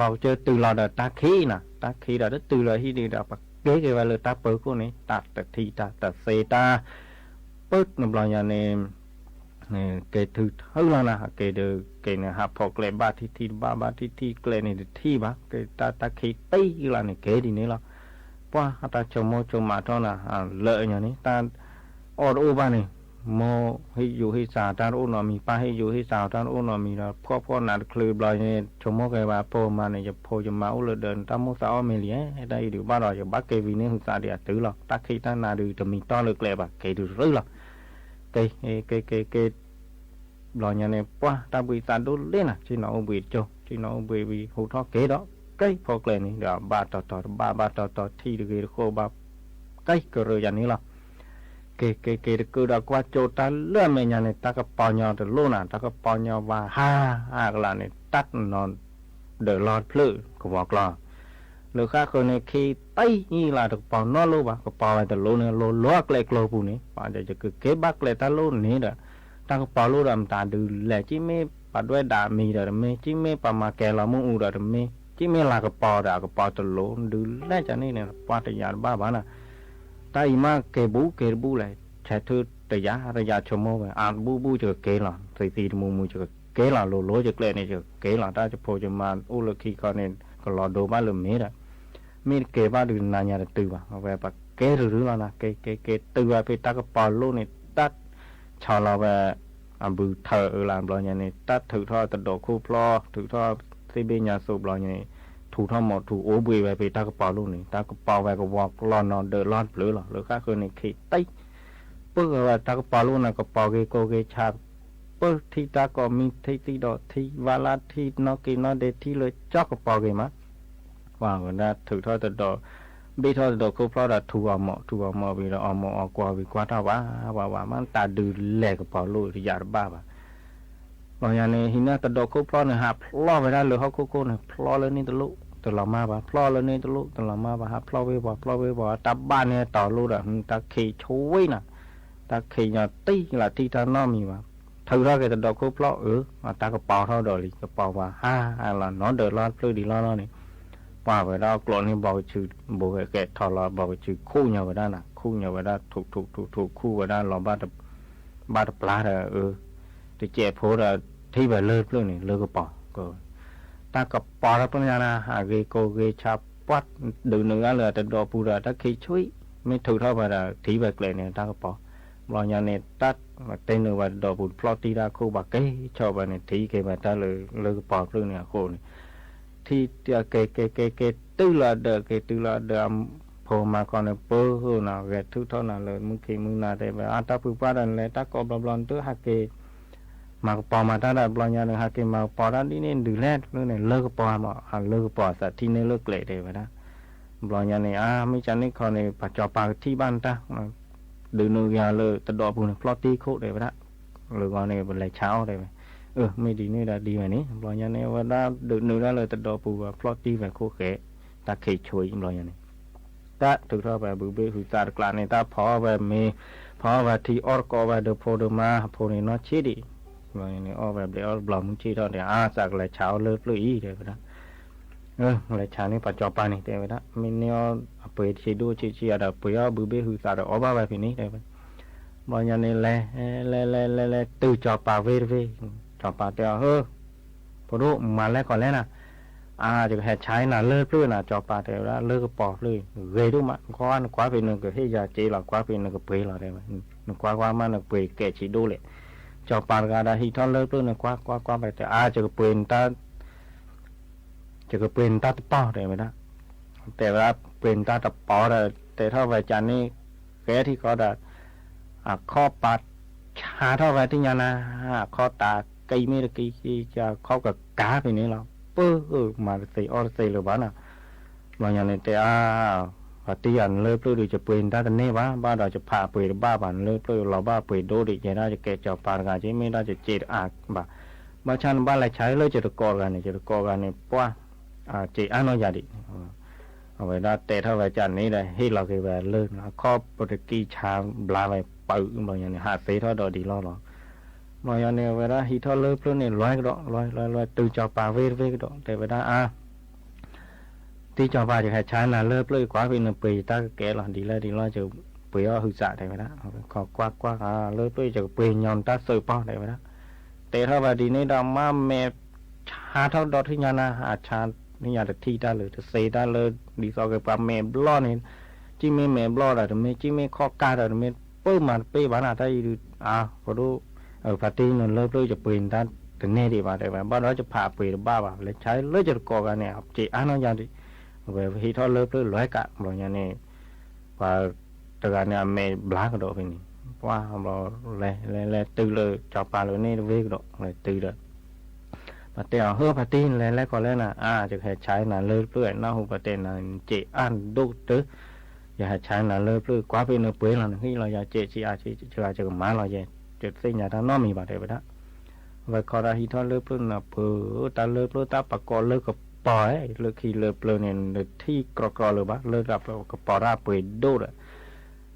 ကစၢၢ်တုၤလီၤဒီးတၢ်ခံးနၤ, တၢ်ခံးဒီးတတုၤလီၤဟံၣ်ဒံးဒီး ပှၤက့ၤက့ၤဝဲလၢတၢ်ပၢၤခိၣ်န့ၣ် တၢ်တထံၣ်တၢ်တသ့တၢ် ပၢၢ်တဘျီညါန့ၣ် က့ၤထုးထုးလီၤနၤ, က့ၤဒုးက့ၤန့ၣ် ဟးဖီၣ်ကျဲဘၣ်ထံထံတဘၣ်ဘၣ်ထံထံကျဲန့ၣ်တထံၣ်ဘၣ်, က့ၤတၢ်တၢ်ခံးတံၢ်လီၤန့ၣ် က့ၤဒ်န့ၣ်လီၤ. ပှၤအတၢ်ဆိကမိၣ်ဆိကမးထီၣ်နၤ လၢညါန့ၣ် တၢ်အီၣ်တအိၣ်ဘၣ်န့ၣ် မိၢ်ဟ့ၣ်ယူၤဟ့ၣ်သးတၢ်တအိၣ်နီတမံၤ, ပၢ်ဟ့ၣ်ယူၤဟ့ၣ်သးတၢ်တအိၣ်နီတမံၤဒီး ဖှီၣ်ဖှီၣ်နးတချုးဘျီန့ၣ် ဆိကမိၣ်က့ၤဝဲအဖိအမါန့ၣ် ယဖိယမါအိၣ်လၢဒၢးန့ၣ် တၢ်မိၣ်သးအီၣ်မ့ၢ်လံ, တၢ်အံၤဒုးဘၣ်ဒီး ယကဘၣ်က့ၤဝံၤန့ၢ်ဟုသးဒံးအတုၤလီၤ. တၢ်ခံးတၢ်နးဒုးတမံၤတီၢ်လၢကျဲဘၣ် က့ၤဒုးရုၢ်လီၤ. က့ၤ က့ၤ က့ၤ က့ၤ ဘျီညါန့ၣ် ပှၤတၢ်ဘှံးသးဒိၣ်လံနၤ, ဆ့ၣ်နီၤအိၣ်ဘှံးတကၠိ, ဆ့ၣ်နီၤအိၣ်ဘှံးဝံၤ ဟူးထီၣ်က့ၤဒီး က့ၤဖီကျဲန့ၣ်ဒီး ဘၣ်တီၤတီၤတဘၣ် ဘၣ်တီၤတီၤထံၣ်တဂ့ၤတဃိးဘၣ် က့ၤကရၢယၤန့ၣ်လီၤ. က့ၤ က့ၤ က့ၤတကုာ်ဒီးကွၢ်ကၠိတၢ်လၢအမဲာ်ညါန့ၣ် တၢ်ကပီၤညီတလိၣ်နၤ, တၢ်ကပီၤညီဝါဟါအကလးန့ၣ် တၢ်နီၤဒၢးလီၢ်တဖျၢၣ်ကဝီၤကျီ လၢဃၣ်ဃၢၤန့ၣ် ခံးတံၢ်အံၤလၢတကပီၤနီတလိၣ်ဘၣ်, ကပီၤဝဲတလိၣ်န့ၣ် လိၤလိၤအကျဲကျိပူၤန့ၣ် ပှၤယကက့ၤဘၣ်ကျဲတၢ်လိၣ်န့ၣ်ဒီး တၢ်ကပီၤလိၣ်ဒီးမတၤဒုးလဲၣ်, က့ၤမ့ၢ်ပှၤဒွဲၣ်ဒၣ်မံၤဒီးတမ့ၢ်, က့ၤမ့ၢ်ပှၤမၤကဲၤလီၤမ့ၣ်အူဒီးတမ့ၢ်, က့ၤမ့ၢ်လၤကပီၤဒီးအကပီၤတလိၣ် ဒုးလဲၣ်ကန့ၣ်န့ၣ် ပှၤတယာ်တဘၣ်ဘၣ်နၤ. တၢ်အံၤမးက့ၤဘူးက့ၤတဘူးလဲၣ်, ဆဲးထုတယာ် တယာ်ဆိကမိၣ်ဝဲ အါတဘူးဘူးယကက့ၤလီၤ, သံသံတမူမူယကက့ၤလီၤ, လိၤလိၤယကျဲန့ၣ် ယကက့ၤလီၤ, တၢ်ယဖိယမါအိၣ်လၢခံခီန့ၣ် ကလီၤဒိဘၣ်လၢမ့ၢ်ဒီး မ့ၢ်တက့ၤဘၣ်ဒုးနၤညါတတုၤဘၣ်, အဝဲပှၤက့ၤတရုၤလီၤနၤ, က့ၤ က့ၤ က့ၤတုၤဝဲဖဲတၢ်ကပီၤလိၣ်န့ၣ် တၢ်ဆီလီၤဝဲ အဘုးထၢၣ်အလၢဘျီညါန့ၣ် တၢ်ထုးထီၣ်တဒိးခိၣ်ဖျီ ထုးထီၣ်သ့ၣ်ဘ့ၣ်ညါသိးဘျီညါန့ၣ် ထူးထီၣ်မိာ်ထူးအိၣ်ဘှံးဝဲဖဲတၢ်ကပီၤလိၣ်န့ၣ် တၢ်ကပီၤဝဲကဝီၤကျီနီၤဒၢးလီၢ်တဖျၢၣ်လီၤ, လၢဃၣ်ဃၢၤန့ၣ် ခံးတံၢ် ပၢၢ်ဝဲတၢ်ကပီၤလိၣ်န့ၣ် ကပီၤဂ့ၤကိးဂ့ၤဆး, ပၢၢ်ထံတၢ်ကိးမံထံသံဒီးထံ ဝါလၢထံနီၣ်က့ၤနီၣ်ဒဲးထံလၢကၠီကပီၤဂ့ၤမး, ပှၤဝဲဒၣ်ထုးထီၣ်တဒီး, ဘ့ၣ်ထီၣ်တဒီးခိၣ်ဖျီၣ်ဒီးထူးအီၤမီး ထူးအီၤမီးဝံၤဒီးအီၣ်မီးအီၣ်ကွီၢ်ဝံၤကွၢ်ထီၣ်ဝးဝးဝး မ့ၢ်တၢ်ဒုးလဲၤကပီၤလိၣ်တယၤတဘၣ်ဘၣ် ဘျီညါန့ၣ် ဟံးန့ၢ်တဒီးခိၣ်ဖျီၣ်န့ၣ် ဟးဖျီၣ်ဝဲဒၣ်လၢဟီၣ်ခိၣ်ခိၣ်န့ၣ် ဖျီၣ်လၢန့ၣ်တလိၣ်တလီၤမၢ်ဘၣ် ဖျီၣ်လၢန့ၣ်တလိၣ်တလီၤမၢ်ဘၣ် ဟးဖျီၣ်ဝ့ၤပှၤဖျီၣ်ဝ့ၤပှၤ တၢ်ဘၣ်န့ၣ်တီၤလိၣ်ဒီး တၢ်ခံးဆှံနၤ, တၢ်ခံးညီတံၢ်လၢထံၣ်တၢ်နီတမံၤဘၣ်, ထုးထီၣ်က့ၤတဒီးခိၣ်ဖျီၣ်အၢ, တၢ်ကပီၤထီၣ်ဒီးလံ ကပီၤပှၤဟါလီၤနီတၢၤလီၢ်တဖျၢၣ်ဒံးလီၢ်လီၢ်န့ၣ်, ပှၤဝဲဒၣ်အကျိးန့ၣ် ဘီကဆူးဘိဟဲကဲထီၣ်လီၤ ဘီကဆူးခူၣ်ညီဝဲဒၣ်နၤ ခူၣ်ညီဝဲဒၣ် ထူးထူးထူးထူးခူၣ်ဝဲဒၣ်လီၤ ဘၣ်တပျါဒီးအၢ, တစဲးဖိဒီး ထံၣ်ဝဲလၢတဖျၢၣ်န့ၣ် လၢကပီၤ, တၢ်ကပီၤတဖျၢၣ်ညါန့ၣ် ဟးဂ့ၤကိးဂ့ၤဆးပှၢ်, ဒုးနုာ်ဒၣ်လၢတဒီးပူၤဒီး တၢ်ခံးဆှံ, မ့ၢ်ထုးထီၣ်ပှၤဒီး ထံၣ်ဝဲကျဲးန့ၣ် တၢ်ကပီၤ, ဘျီညါန့ၣ် တၢ်တဲနုာ်ဝဲတဒီးပူၤ ဖျီၣ်တံၢ်တၢ်ခိၣ်ဘၣ်က့ၤဆီၣ်ဝဲန့ၣ် ထံၣ်က့ၤဝဲတၢ်လၢ လၢကပီၤတဖျၢၣ်န့ၣ်အဃိန့ၣ် ထံၣ်က့ၤက့ၤက့ၤက့ၤ တုၤလီၤဒီး က့ၤတုၤလီၤဒီး အဖိမၤခီန့ၣ် ပၢၢ်နီၤ ဂဲၤထုးထီၣ်နၤလၢမုၢ်ခံမုၢ်နၤတဲဝဲ အါ တၢ်ဖုပှၢ်ဒီး နလဲၤတၢ်ကိးဘျီဘျီ နတဟးက့ၤ မၤကပီၤမၤတၢ်ဒီး ဘျီညါန့ၣ် ဟးက့ၤမၤကပီၤတၢ်ဒ်န့ၣ် ဒုးလဲၣ်လၢန့ၣ် လၢကပီၤမး လၢကပီၤသးထံၣ်န့ၢ်လၢကျဲးတဲဝဲဒၣ်, ဘျီညါန့ၣ် အါ မ့ၢ်ကန့ၣ်ခီန့ၣ် ပှၤစီၤပၤကထံၣ်ဘၣ်နတၢ် ဒုးနုာ်က့ၤလၢတဒီးပူၤန့ၣ် ဖျီၣ်တံၢ်ခိၣ်တဲဝဲဒၣ်, လၢဂီၢ်န့ၣ် ပလဲၤဆါအီၣ်တဲဝဲ, အၢ မ့ၢ်ဒ်န့ၣ်ဒီးဒ်ဝဲန့ၣ် ဘျီညါန့ၣ် အဝဲဒၣ်ဒုးနုာ်ဒၣ်လၢတဒီးပူၤ ဖျီၣ်တံၢ်ဝဲခိၣ်ဃဲ တၢ်ခံးဆှံဘျီညါန့ၣ် တၢ်ထုးထီၣ်ဝဲဘုဘ့ၣ်ဟုသးတကျးန့ၣ် တၢ်ဖီအီၣ်ဝဲမ့ၤ, ဖီအီၣ်ဝဲထံအီၣ်တကိးဝဲဒီးဖိဒီးမါ အဖိန့ၣ်နီၢ်ဆံးဒံး, ဘျီညါန့ၣ် အီၣ်ဝဲဘျဲးအီၣ်ဘျီမုၢ်ဆ့ၣ်ထီၣ်ဒီး အါ သးကလဲၤဆါအီၣ်လၢပျၢၢ်အံၤတဲဝဲဒၣ်, လဲၤဆါန့ၣ်ပှၤစီၤပၤန့ၣ်တဲဝဲဒၣ် မ့ၢ်န့ၢ်အီၣ်အပှ့ၤဆံးဒိၣ်ဆံးဆံးဒီး ပှ့ၤအီၣ်ဘုဘ့ၣ်ဟုသးဒီးအီၣ်ဘၣ်ဝဲဖဲန့ၣ်တဲဝဲ, ဘျီညါန့ၣ်လဲၤ လဲၤလဲၤလဲၤလဲၤတုၤစီၤပၤဝ့ၢ်တဝ့ၢ်, စီၤပၤတဲအီၤ ဟၢ ဖိဒိၣ်မၤလဲၣ်ကီးလဲၣ်နၤ, အါ ယကဟဲဆါနၤလၢပျၢၢ်နၤ စီၤပၤတဲဝဲဒၣ် လၢကပီၤဖျၢၣ် ဂ့ၤဒိၣ်မး နကွၢ်နကွၢ်ဖဲနကဟ့ၣ်ယၤစ့လီၤ ကွၢ်ဖဲနကပှ့ၤလီၤတဲဝဲ, နကွၢ်ကွၢ်မးနကပှ့ၤကဲးဆံးဒိၣ်လဲၣ်, စီၤပၤတဂၤဒီးဟံးထီၣ်လၢပျၢၢ်န့ၣ် ကွၢ်ကွၢ်ကွၢ်ဖဲတဲ အါ ယကပှ့ၤနတၢ် ယကပှ့ၤနတၢ်တပီၤတဲဝဲဒၣ်, တဲဝဲဒၣ်ပှ့ၤနတၢ်တပီၤဒီး တဲထီၣ်ဝဲကန့ၣ် ဃဲထံဃီဒီး အခီၣ်ပၤဆါထီၣ်ဝဲတညါနၤ, အခီၣ်တၢ်ကံမ့ၢ်တကံ အခီၣ်ကကါဖဲန့ၣ်လီၤ, ပၢၢ်မၤတသ့အီၣ်တသ့လၢၤဘၣ်နၤ, ဘျီညါန့ၣ်တဲအါ ပှၤတံၢ်ယၤနလၢပျၢၢ်ဒီး ယပှ့ၤနတၢ်တန့ၢ်ဘၣ် ဘၣ်ဒီးယဖးပှ့ၤတဘၣ်ဘၣ် နလၢပျၢၢ်လီၤဘၣ်ပှ့ၤဒိၣ်ဒံး ယဲဒၣ်ယကဲစီၤပၤတဂၤက့ မ့ၢ်ဒၣ်ယစ့တအါဘၣ်, ဘၣ်ဆၣ်နဘၣ်လဲၤဆါလၢယတကိးတဂၤန့ၣ် ယတကိးတဂၤန့ၣ် ပှၢ် စ့အါနီၢ်ယၤဒံး, အဝဲဒၣ်တဲထီၣ်ဝဲကန့ၣ်ဒီး ဟ့ၣ်လီၤက့ၤဝဲလၢ အခီၣ်ပတကံဆါဘျါဝဲပၢၢ် ဘျီညါန့ၣ် ဟးသ့ထီၣ်ဒီးဒံးလီၢ်လီၤ, ဘျီညါန့ၣ် အဝဲဒၣ်ဟံးထီၣ်လၢပျၢၢ်န့ၣ် လွဲကဒီး လွဲလွဲလွဲတုၤစီၤပၤဝ့ၢ်တဝ့ၢ်ကဒီး တဲဝဲဒၣ်အါ တံၢ်စီၤပၤယဟဲဆါနၤလၢပျၢၢ် ကွၢ်ဖဲနပှ့ၤယတၢ်ကကဲလီၤ ဒ်လဲၣ်ဒ်လဲၣ် ယပှ့ၤအီၣ်ဟုသးတဲဝဲဒၣ်, ခီကွၢ်ကွၢ်လၢပျၢၢ် ယကပှ့ၤညီနတၢ်သုးပီၢ်တဲဝဲဒၣ်, တဲထီၣ်ဝဲဒ်န့ၣ်ဒီး မ့ၢ်မဲာ်ဆါထီၣ်ဒီးထံၣ်ညါနၤ အဆါထံၣ်ညါတထံၣ်တၢ်လၢ တသ့တၢ်လၢ ဒ်သိးက့ၤပှၤမဲာ်ဘျီၣ်န့ၣ်, ကံမ့ၢ်မဲာ်ဘျီၣ်ဒီးတမ့ၢ် ကံမ့ၢ်ခီၣ်ကါဒီးတမ့ၢ် ပၢၢ်မၤတပ့ၢ်ဘၣ်နၤ တၢ်အံၤဒုး အါ ဖိဒိၣ် ဖါတံၢ်နလၢပျၢၢ်ယပှ့ၤနတၢ်တန့ၢ်ဒံးဘၣ်တဲဝဲ ဘၣ်ဒီးယဖးပှ့ၤတဘၣ်ဘၣ် လဲၤဆါလၢယတကိးဂၤန့ၣ် အစ့အါနီၢ်ယၤဒံး, အဝဲဟံးထီၣ်လၢပျၢၢ်လွဲကး ဘျီညါန့ၣ် ပှၤတဂၤန့ၣ် အမဲာ်ဘျါကဒီးဖဲန့ၣ်, ပှၢ်ဘျီ လဲၤလဲၤလဲၤတုၤလၢစီၤပၤလၢန့ၣ်တဝ့ၢ်ကဒီး လဲၤတုၤဒီး ပှၤတဲအီၤ ဟၢ ဖါတံၢ်နလဲၤလဲၤကီးလဲၣ်နၤ, အါ ယကဟဲဆါနၤလၢပျၢၢ် နၢ်ဟူပှၤတဲနၤ စ့အါဒိၣ်ကတၢၢ်, ယဟဲဆါနၤလၢပျၢၢ် ကွၢ်ဖဲနပှ့ၤလီၤ နဟံၣ်လီၤယၤစ့စ့အါစ့စ့အါ ယကမၤလီၤယဲ ယတသ့ၣ်ညါတၢ်နီတမံၤဘၣ်တဲဝဲဒၣ်, အဝဲခီဒီးဟံးထီၣ်လၢပျၢၢ်နၤပၢၢ် တၢ်လၢပျၢၢ်တၢ်ပကိးလၢကပီၤ လၢခံလၢပျၢၢ်န့ၣ် နထံၣ်ကြီကြီလၢၤဘၣ် လၢကပီၤတၢ်ပှ့ၤဒိၣ်ဒီး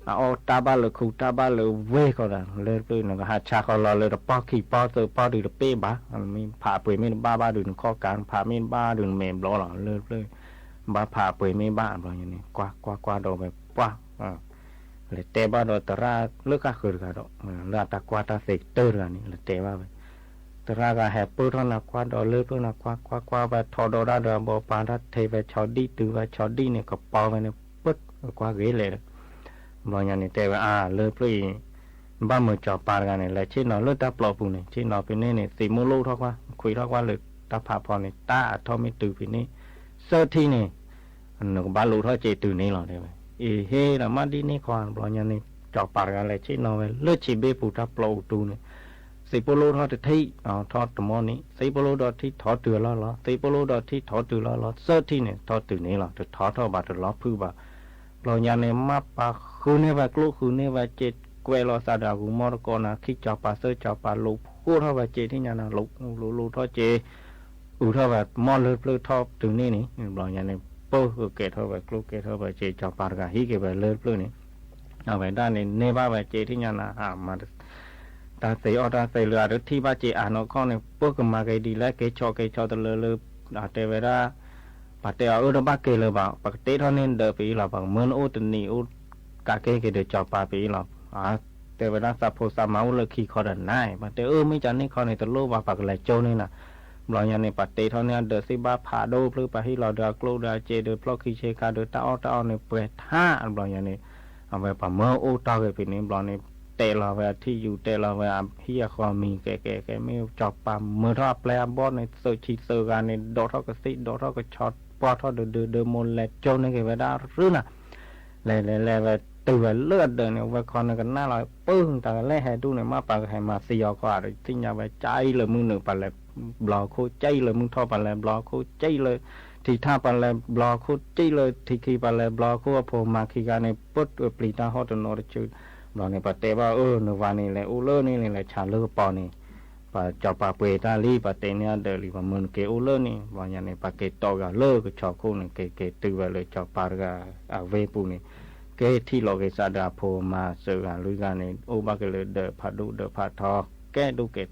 အအီၣ်တၢ်ဘၣ်လၢခူတၢ်ဘၣ်လၢဝ့ၢ်ဃီဒီး လၢပျၢၢ်နကဟးဆါဃီလီၤလၢတပီၢ်ခံပီၢ်သၢပီၢ်ဒုးတပ့ၢ်ဘၣ်, မ့ၢ်ဖးပှ့ၤမ့ၢ်တဘၣ်ဘၣ်ဒုးနခီၣ်ကါ ဖးမ့ၢ်တဘၣ်ဒုးနမဲာ်ဘျီလီၤ လၢပျၢၢ် ဘၣ်ဖးပှ့ၤမ့ၢ်ဘၣ်ဘျီညါန့ၣ် ကွၢ်ကွၢ်ကွၢ်ဒီးဝဲပှၢ် လဲၤတဲဘၣ်ဒီးသရၣ်လၢဃၣ်ဃၢၤတဂၤဒီး လၢအတၢ်ကွၢ်တၢ်သ့ကတၢၢ်တဂၤန့ၣ် လဲၤတဲဘၣ်ဝဲ သရၣ်ဂၤဟဲပၢၢ်ထီၣ်နၤကွၢ်ဒီးလၢပျၢၢ်နၤကွၢ်ကွၢ်ကွၢ်ဝဲထီဒီးဒၣ်ဒီးအဘီပၤတၢ်ထဲဝဲဆီဒံၣ်တုၤဝဲ ဆီဒံၣ်န့ၣ် ကပီၤဝဲန့ၣ် ပၢၢ်ကွၢ်ဂ့ၤလဲၣ်ဒီး ဘျီညါန့ၣ်တဲဝဲအါ လၢပျၢၢ်အံၤ ဘၣ်မုာ်စီၤပၤတဂၤန့ၣ် လဲၤဆ့ၣ်နီၤလၢတၢ်ပျီပူၤန့ၣ် ဆ့ၣ်နီၤဖဲန့ၣ်န့ၣ် သံးမိၢ်လိၣ်ထီၣ်ကွၢ် ခွံထီၣ်ကွၢ်လၢတၢ်ဖးဖီန့ၣ် တၢ်အထီၣ်မ့ၢ်တုၤဖဲန့ၣ် သၢထံၣ်န့ၣ် နကဘၣ်လိၣ်ထီၣ်စ့တုၤန့ၣ်လီၤတဲဝဲ အ့ဟ့ၣ်ဒီးမ့ၢ်ဒ်န့ၣ်ခီ ဘျီညါန့ၣ် စီၤပၤတဂၤလဲၤဆ့ၣ်နီၤဝဲလၢဆံးဘ့ၣ်ပူၤတၢ်ပျီအူတူန့ၣ်, သ့ၣ်ပိလိထီၣ်တထံၣ်, ထီၣ်တမီၢ်နံၤ, သ့ၣ်ပိလိဒီးထံၣ်ထီၣ်တုၤအလီၢ်လီၤ, သ့ၣ်ပိလိဒီးထံၣ်ထီၣ်တုၤလီၢ်လီၤ, သၢထံၣ်န့ၣ် ထီၣ်တုၤန့ၣ်လီၤ, တထီၣ်ထီၣ်ဘၣ်တလီၤဖုးဘၣ်. ဘျီညါန့ၣ် မ့ၢ်ပှၤဃုန့ၢ်ဝဲကျိၣ်ဃုန့ၢ်ဝဲစ့ ကွဲးလီၤသးဒီးအဂူၤမီၢ်တကိးနၤ ခံစီၤပၤသၢစီၤပၤ လိာ်ဖှိၣ်ထီၣ်ဝဲစ့ထံၣ်ညါနၤ လိာ်လိာ်ထီၣ်စ့ အုးထီၣ်ဝဲမီၢ်လၢပျၢၤထီၣ်တုၤန့ၣ်န့ၣ်, ဘျီညါန့ၣ် ပၢၢ်ကဲထီၣ်ဝဲကျိၣ်ကဲထီၣ်ဝဲစ့ စီၤပၤတဂၤဟံးက့ၤဝဲလၢပျၢၤန့ၣ်, အဝဲဒၣ်န့ၣ် န့ၢ်ဘၣ်ဝဲစ့ထံၣ်ညါနၤ တၢ်သ့အီၣ်တၢ်သ့လၢအတထံၣ်ဘၣ်စ့အါနီၢ်ခီန့ၣ် ပၢၢ်ကမၤက့ၤဒ်လဲၣ် က့ၤဆီၣ်က့ၤဆီၣ်တလၢလၢ, တဲဝဲဒၣ်, ပှၤတဲအီၤအၢတဘၣ်က့ၤလၢၤဘၣ် ပကတ့ထီၣ်န့ၢ်ဒၢးပအံၤလီၤ ပကမၢနအိၣ်တနံၤအိၣ်ကးက့ၤက့ၤဒီးစီၤပၤပအံၤလီၤ. တဲဝဲဒၣ်သးဖိသးမါအိၣ်လၢခံခီဒီးနၤ ပှၤတဲအၢမ့ၢ်ကန့ၣ်ခီန့ၣ် တလိၣ်ဘၣ်ပှၤကလဲၤကၠိန့ၢ်နၤ. ဘျီညါန့ၣ် ပှၤတ့ထီၣ်န့ၢ်အဒၢးသ့ၣ်ဘၣ်ဖးဒိၣ်ဖျၢၣ် ပှၤဟ့ၣ်လီၤဒီးအကျိၣ်ဒီးအစ့ဒီးဖျီၣ်ခံဆ့ကၤဒီးတၢ်အီၣ်တၢ်အီန့ၣ်ပှဲၤထါ, ဘျီညါန့ၣ် အဝဲပှၤမၢအိၣ်တီၢ်ဂ့ၤဖဲန့ၣ် ဘျီန့ၣ် တဲလီၤဝဲအထံၣ်ယူၤ တဲလီၤဝဲအဟံၣ်အဃီမံၤ ကဲကဲကဲ မ့ၢ်စီၤပၤမၢထီၣ်အပျဲၢ်အဘီၣ်န့ၣ် သုးဆံးသုးဂၤန့ၣ် ဒိးထီၣ်ကသ့ၣ် ဒိးထီၣ်ကဆီ ပှၢ်ထီၣ်ဒုးဒုးဒုးမိၢ်လဲၤကၠိန့ၢ်က့ၤဝဲဒၣ်ရုၢ်နၤ လဲၤလဲၤလဲၤဝဲတုၤဝဲလၢအဒၢးန့ၣ် အဝဲခီန့ၣ်ကနၣ်လီၤ ပၢ်တၢ်ကလဲၣ်ဟဲဒူၣ်န့ၣ် မ့ၢ်ပှၤကဟဲမၤသံအီၤခီ သ့ၣ်ညါဝဲကၠံလၢမုၢ်နုာ်ပှၤလဲၤဘျီခိၣ် ကၠံလၢမုၢ်ထီၣ်ပှၤလဲၤဘျီခိၣ် ကၠံလၢထံထၣ်ပှၤလဲၤဘျီခိၣ် ကၠံလၢထံခံပှၤလဲၤဘျီခိၣ် အဖိမါခံဂၤန့ၣ် ပၢၢ်ပျံၤတၢ်ဟီၣ်တနီၤတစု ဘျီန့ၣ် ပှၤတဲဘၣ်အၢ နဝၤန့ၣ် လဲၤအိၣ်လၢန့ၣ်န့ၣ် လဲၤဆးလၢကပီၤန့ၣ် ပှၤစီၤပၤပှ့ၤတၢ်လံ ပှၤတဲန့ၢ်အဒၢးလံ ပှၤမၢနက့ၤအိၣ်လၢန့ၣ် ဘျီညါန့ၣ် ပှၤက့ၤတီၢ်ဂၤလၢကဆီခိၣ်န့ၣ် က့ၤက့ၤတုၤဝဲလၢစီၤပၤတဂၤအဝ့ၢ်ပူၤန့ၣ် က့ၤထံၣ်လိာ်က့ၤသးဒီးအဖိမါသၢဂၤလွံၢ်ဂၤန့ၣ် အိၣ်ဘၣ်က့ၤလၢဒၢးဖးဒိၣ်ဒၢးဖးထီ ကဲဒိၣ်ကဲ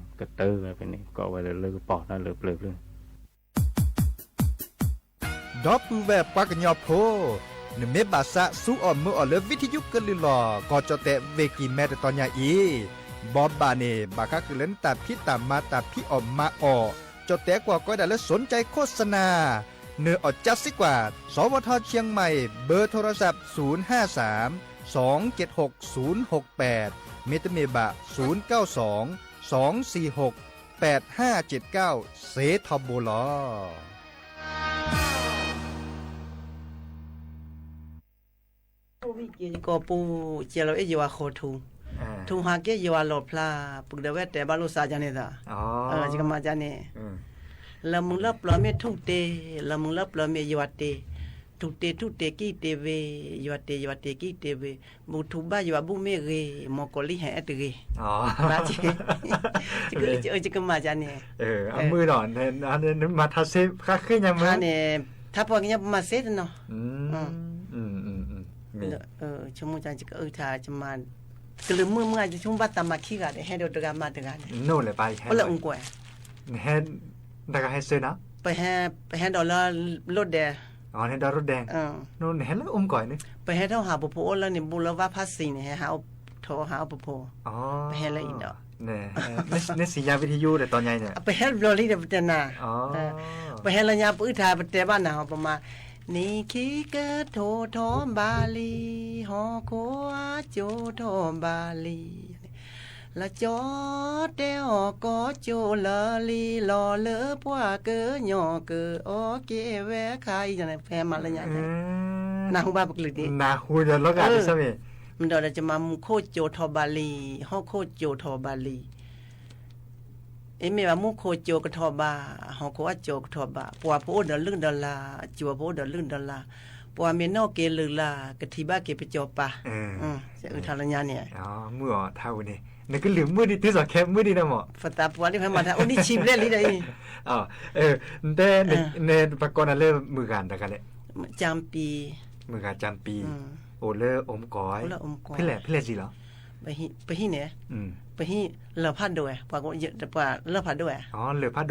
ထီထီၣ်က့ၤဝဲ ကတၢၢ်ဝဲဖဲန့ၣ် ကိးဝဲလၢလၢကပီၤတၢ်လၢပျၢၤဖျၢၣ် ဒီပုၢ်ဝဲၢ်ပှၤကညီဖိ, နမ့ၢ်ဘၣ်သးဆူအီၣ်မၢအီၣ်လၢဝံထယုကလုၢ်လီၤ ကီၢ်ကၠီၣ်တဲာ်ဝ့ၢ်ကံၢ်မဲတတီၤညါအံၤ, ဘီဘၣ်န့ၣ် ဘၣ်ဃးဃုာ်လၢနတၢ်ဖံးတၢ်မၤတၢ်ဖံးအီၣ်မၤအီၣ်, ကၠီၣ်တဲာ်ကွၢ်ကီဒၣ်လၢ စူၣ်ကၠဲးခိၣ်စနၢ်, နအီၣ်ကၠါစ့ကွၢ် สวท เชียงใหม่ เบอร์โทรศัพท์ ศูนย์ห้าสาม สองเจ็ดหก ศูนย์หกแปด မ့တမ့ၢ်ဘၣ် ศูนย์เก้าสอง สองสี่หก แปดห้าเจ็ดเก้า စ့ထီဘိလီၤ. ကိးပူၤကဲလီၤအဲၣ်ယွၤဃီထူ, ထူဟးကဲယွၤလီၣ်ဖျါ, ပုၢ်ဒီးဝဲတဲဘၣ်လိာ်သးန့ၣ်သး, ယကမၤန့ၣ်, လၢမုၢ်လၢပျၢၤမ့ၢ်ထူၣ်တ့, လၢမုၢ်လၢပျၢၤမ့ၢ်ယွၤတ့, ထူၣ်တ့ထူၣ်တ့ကံၢ်တ့ဝ့ၢ်, ယွၤတ့ယွၤတ့ကံၢ်တ့ဝ့ၢ်, ဘူးထူဘၣ်ယွၤဘူးမ့ၢ်ဂ့ၤ, မီၢ်ကီးလံဟဲအဲၣ်တဂ့ၤ, ဘၣ်က့ၤ, ယကမၤန့ၣ်, အမုၢ်ဒီး, မၤထါစ့ဃါဃ့ၢ်ညါမုၢ်န့ၣ်, ထါပှၤကညီပမၤစ့တနီၤ ဆိကမိၣ်ကကအုၣ်ထါ, ကလုာ်မုၢ်မုၢ်အဆိကမိၣ်ဘၣ်သးမၤခံဂၤဒီး ဟဲဒီးတဂၤမၤတဂၤန့ၣ်, နအိၣ်လဲၤပာ်ဟဲ, အိၣ်လၢအုံကွဲး, နဟဲ, တဂၤဟဲစ့နီၤ, ပဟဲဒီးလၢ, လိၣ်ဒဲး, ဟဲဒီးလိၣ်ဒဲး, နဟဲလၢအုံကွဲးန့ၣ်, ပဟဲထီၣ်ဟးပဖိအိၣ်လၢန့ၣ် ဘူးလၢဝၣ်ဖးစံၤန့ၣ် ဟဲထီၣ်ဟးအီၣ်ပဖိ, ပဟဲလၢအံၤဒီး နစံးညါဝံထယိဒီးတီညါအံၤန့ၣ်, ပဟဲတဘျီလံဒီးပတဲနၤ, ပဟဲလၢညါပအုၣ်ထါပတဲဘၣ်နၤဟီ ပမၤ, နံၣ်ခံကထိထီၣ်ဘးလံ, ဟီၣ်ခိၣ်အကၠိထီၣ်ဘးလံ, လၢကၠီတဲအီၤကီၢ်ကၠိလၢလံ လီၤလၢပှၤကညီကအိၣ်က့ၤဝဲခါအံၤန့ၣ် ပဟဲမၤလၢညါန့ၣ်, နၢ်ဟူဘၣ်ပကလုာ်ဒ်, မ့ၢ်ဒီးကမၤမူခိၣ်ကၠိထီၣ်ဘးလံ, ဟီၣ်ခိၣ်ကၠိထီၣ်ဘးလံ အမ့ၢ်ဘၣ်မူခိၣ်ကၠိကထီၣ်ဘး, ဟီၣ်ခိၣ်အကၠိကထီၣ်ဘး, ပှၤဖိအိၣ်ဒီးလုၢ်ဒီးလၢ်, ကၠိဖိအိၣ်ဒီးလုၢ်ဒီးလၢ်, ပှၤမ့ၢ်နီၣ်က့ၤလုၢ်လၢ် ကထံၣ်ဘၣ်က့ၤပစီၤပၤ, အုၣ်ထါလၢညါန့ၣ်, မုၢ်အီၤထါဝဲန့ၣ်, နကလုၢ်မုၢ်ဒံးတုၤစီၤခဲမုၢ်ဒံးန့ၣ်မး, ပသးပှၢ်ဒ်ဖဲမၤတၢ်အိၣ်ဒံးဆံးဘျဲၣ်လံဒီးအံၤ, တဲ, နပှၤကိးနၤလၢမုၢ်ဂၤတဂၤလဲၣ်, ကၠၢပံ, မုၢ်ဂၤကၠၢပံ, အိၣ်လၢအိၣ်မူကီး, ဖဲလဲၣ်ဖဲလဲၣ်စံးလီၤ ပဟံၣ်န့ၣ်, ပဟံၣ်လၢၢ်ဖးဒိၣ်ဝဲ, ပှၤလၢၢ်ဖးဒိၣ်ဝဲ, လၢၢ်ဖးဒိၣ်အ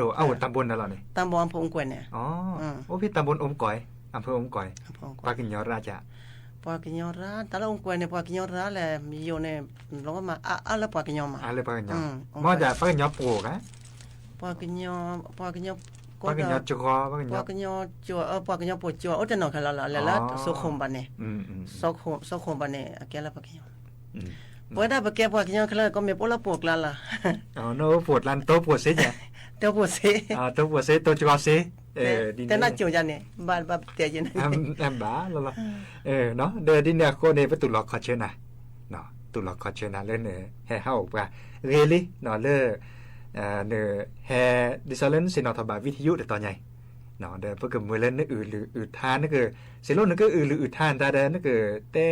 အိၣ်တၢ်ဘိနၤလီၤန့ၣ်, တၢ်ဘိအဖၢၣ်အိၣ်ကွဲးန့ၣ်, အိၣ်ဖဲတၢ်ဘိအိၣ်ကွဲး, အဖၢၣ်အိၣ်ကွဲး, ပှၤကညီရၣ်က, ပှၤကညီရၣ် တၢ်လၢအိၣ်ကွဲးန့ၣ် ပှၤကညီရၣ်လဲၣ်, ယိၤန့ၣ်, လီၤမးအါအါလၢပှၤကညီမး, မ့ၢ်ဒၣ်ပှၤကညီပှိၤဂၤ ပှၤကညီ, ပှၤကညီ, ပှၤကညီ, ပှၤကညီပိာ်ကၠိ အိၣ်တနီၤခဲလၢာ်လီၤ လဲၤလၢစိခိၣ်ဘၣ်န့ၣ်, စိခိၣ်ဘၣ်န့ၣ် အကဲလၢပှၤကညီ, ပဝဲဒၣ်ပကဲပှၤကညီခဲလၢာ် ကီမ့ၢ်ပအိၣ်လၢပိာ်ကျါလီၤ, နအိၣ်ပိာ်ကျါ နတိပိာ်စ့, တိပိာ်စ့, တိကီစ့, တဲနၢ်ကၠိၤယၤန့ၣ် ဘၣ်ဘၣ်ပတဲယၤန့ၣ်, ဘၣ်လီၤလီၤ, ဒီးဒ်န့ၣ်အဃိန့ၣ် ပတူၢ်လိာ်ခီဆၢနၤ, တူၢ်လီၤခီဆၢနၤလၢနဟဲဟးအိၣ်ပှၤဂ့ၤလံလၢ နဟဲ ဒ်သိးလၢနဆ့ၣ်နီၤထီၣ်ဘၣ် video တတီၤညါအံၤ ဒီးပကမၢလၢနအုၣ်လုၢ်အုၣ်ထါ နက စံးလိနကအုၣ်လုၢ်အုၣ်ထါနသးဒီး နကတဲ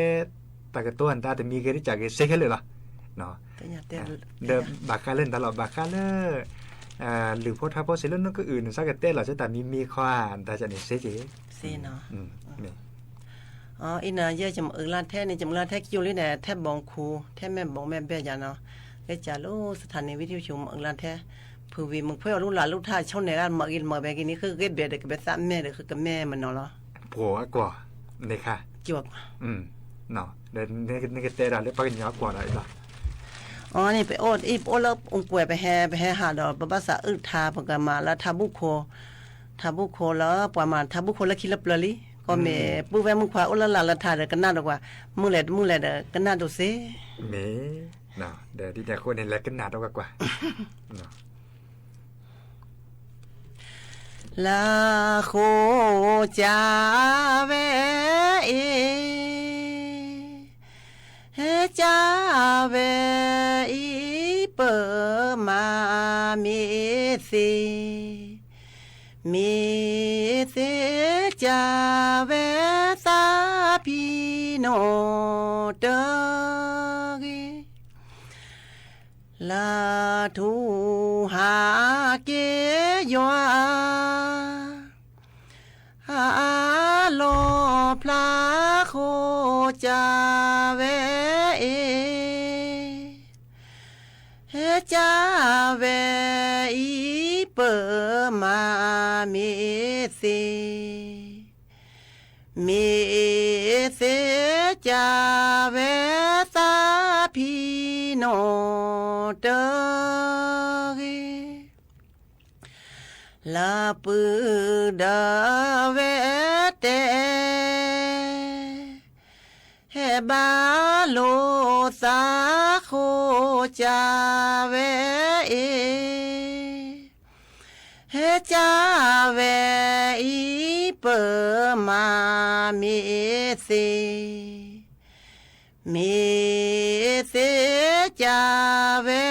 တၢ်ကတိၤနသးတမံၤဂ့ၤတကးဂ့ၤစ့ခဲလၢာ်လီၤ. ဒီးဘၣ်ဃးလၢနတၢ်လီၢ် ဘၣ်ဃးလၢ လုၢ်ဖိထါဖိ စံးလိနကအုၣ် နစးကတဲလီၤဆၢတၢ်မံၤမံၤခီဧါ နတၢ်န့ၣ်စ့က့ၤ မ့ၢ် အံၤနၤ ယဲယမၤအုၣ်လၢထဲန့ၣ် ယမၤအုၣ်လၢထဲကၠိလံန့ၣ် ထဲဘီခူ ထဲမဲာ်ဘီမဲာ်ဘဲယၤနီၤ ကဲကၢ်လၢ စထၣ်န့ၣ် ဝံထံဆူၣ် မၤအုၣ်လၢထဲ ဖုဝံၤမုၣ်ခွဲးအီၤလူလၢ်လူထါဆိန့ၣ် မၤဂ့ၤမၤဘဲက့ၤန့ၣ် ဃ့ဂ့ၤဘဲဒီး ကဘဲသးမဲာ်ဒီး ဃ့ကမဲာ်မနီၤလီၤ ပှိၤအကွီၢ် န့ၣ်ခါ ဒီးနကတဲဒၣ်လၢပှၤကညီအကွီၢ်ဒီးအံၤလီၤ အန့ၣ် ပအိၣ်လၢအကွဲၢ် ပဟဲ ပဟဲဟးဒီး ပဘၣ်သးအုၣ်ထါ ပကမၤလၢထါဘူၣ်ခိ ထါဘူၣ်ခိလၢ ပှၤမၤထါဘူၣ်ခိလၢခံလၢပျၢၤလံ ကီၢ်မ့ၢ် ပုၢ်ဝဲၢ်မုၣ်ခွါအိၣ်လၢလၢ်လၢထါဒီးကနၣ်ဒိၣ်ကွၢ် မုၢ်လဲၤတမုၢ်လဲၤဒီး ကနၣ်ဒိၣ်စ့ မ့ၢ် ဒီးဒ်န့ၣ်အဃိန့ၣ် လဲၤကနၣ်ဒိၣ်ကွၢ်ကွၢ် လၢဃိကၢ်ဝဲအံၤ ကၢ်ဝဲအံၤ ပမၤမ့ၢ်သ့ မ့ၢ်သ့ကၢ်ဝဲသးဖံးနီၣ်တၢ် ဂ့ၤ လၢထူဟးက့ၤယွၤ အလီၣ်ဖျါဃိကၢ်ဝဲအံၤ ကၢ်ဝဲအံၤ ပမၤမ့ၢ်သ့ မ့ၢ်သ့ကၢ်ဝဲသးဖံးနီၣ်တၢ်ဂ့ၤ လၢပုၢ်ဒီးဝဲၢ်တဲ ဟဲဘၣ်လိာ်သးဃိကၢ်ဝဲအံၤ ကၢ်ဝဲအံၤ ပမၤမ့ၢ်သ့ မ့ၢ်သ့ကၢ်ဝဲ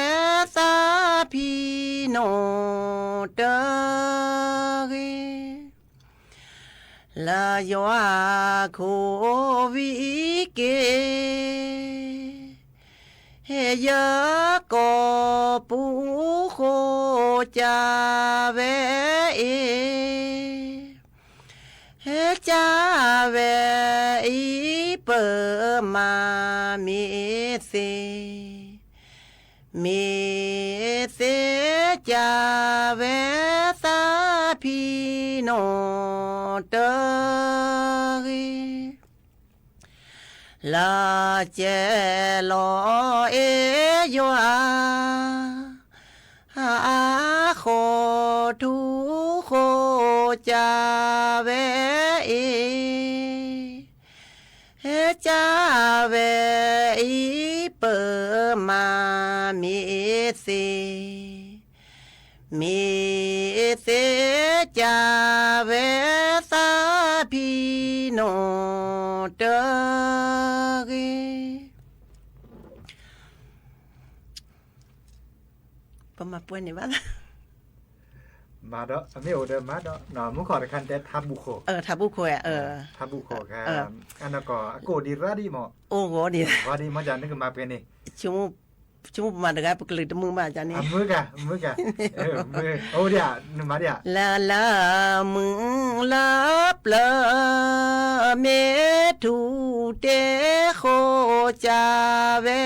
သးဖံးနီၣ်တၢ်ဂ့ၤ လၢယွၤခိၣ်ဝံၤက့ၤ ဟဲယကိာ်ပူၤဃိကၢ်ဝဲအံၤ ကၢ်ဝဲအံၤ ပမၤမ့ၢ်သ့ မ့ၢ်သ့ကၢ်ဝဲသးဖံးနီၣ်တၢ်ဂ့ၤ လၢကဲလီၤအ့ၣ်ယွၤ အဃိထူဃိကၢ်ဝဲအံၤ ကၢ်ဝဲအံၤ ပမၤမ့ၢ်သ့ မ့ၢ်သ့ကၢ်ဝဲသးဖံးနီၣ်တၢ်ဂ့ၤ ပမၤပှဲၤန့ၣ်ဘၣ် မၤဒီး အမ့ၢ်အိၣ်ဒီးမၤဒီး မူခီၣ်တခါတဲထါဘူၣ်ခိၣ် ထါဘူၣ်ခိၣ် ထါဘူၣ်ခိၣ်ခါ အနီၢ်ကီၢ် အကိၣ်ဒံးရၣ်ဒံးမး အိၣ်ဂီၢ်ဒံး ဂီၢ်ဒံးမး နကမၤပှဲၤန့ၣ် ဆိကမိၣ်ပမၤတဂၤ ပကလုာ်တမုာ်ဘၣ်န့ၣ် အမုာ်ဂၤ မုာ်ဂၤ အိၣ်ဒံး နမၤဒံး လၢလၢမုၢ်လၢပျၢၤ မ့ၢ်ထူၣ်တ့ၢ်ဃိကၢ်ဝဲ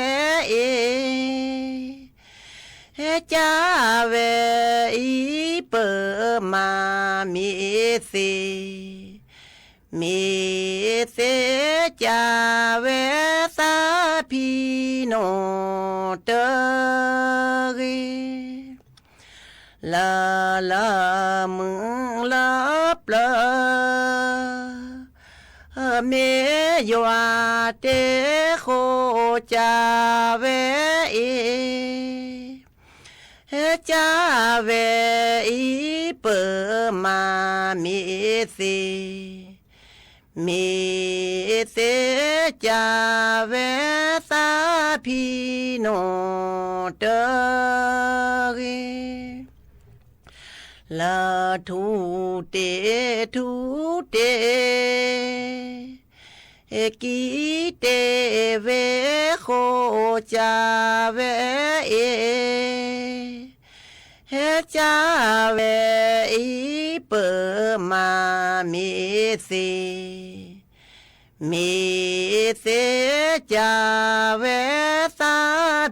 အံၤ ကၢ်ဝဲအံၤ ပမၤမ့ၢ်သ့ မ့ၢ်သ့ကၢ်ဝဲသးဖံးနီၣ်တၢ်ဂ့ၤ လၢလၢမုၢ်လၢပျၢၤ မ့ၢ်ယွၤတ့ၢ်ဃိကၢ်ဝဲအံၤ ကၢ်ဝဲအံၤ ပမၤမ့ၢ်သ့ မ့ၢ်သ့ၣ်ကၢ်ဝဲသးဖံနီၣ်တဂ့ၤ, လၢထူတ့ၢ်ထူတ့ၢ် ကံတ့ၢ်ဝ့ၢ်ဃိကၢ်ဝဲအ့ၣ်, ဟဲကၢ်ဝဲအံၤပၢ်မၤမ့ၢ်သ့, မ့ၢ်သ့ၣ်ကၢ်ဝဲသးဖံ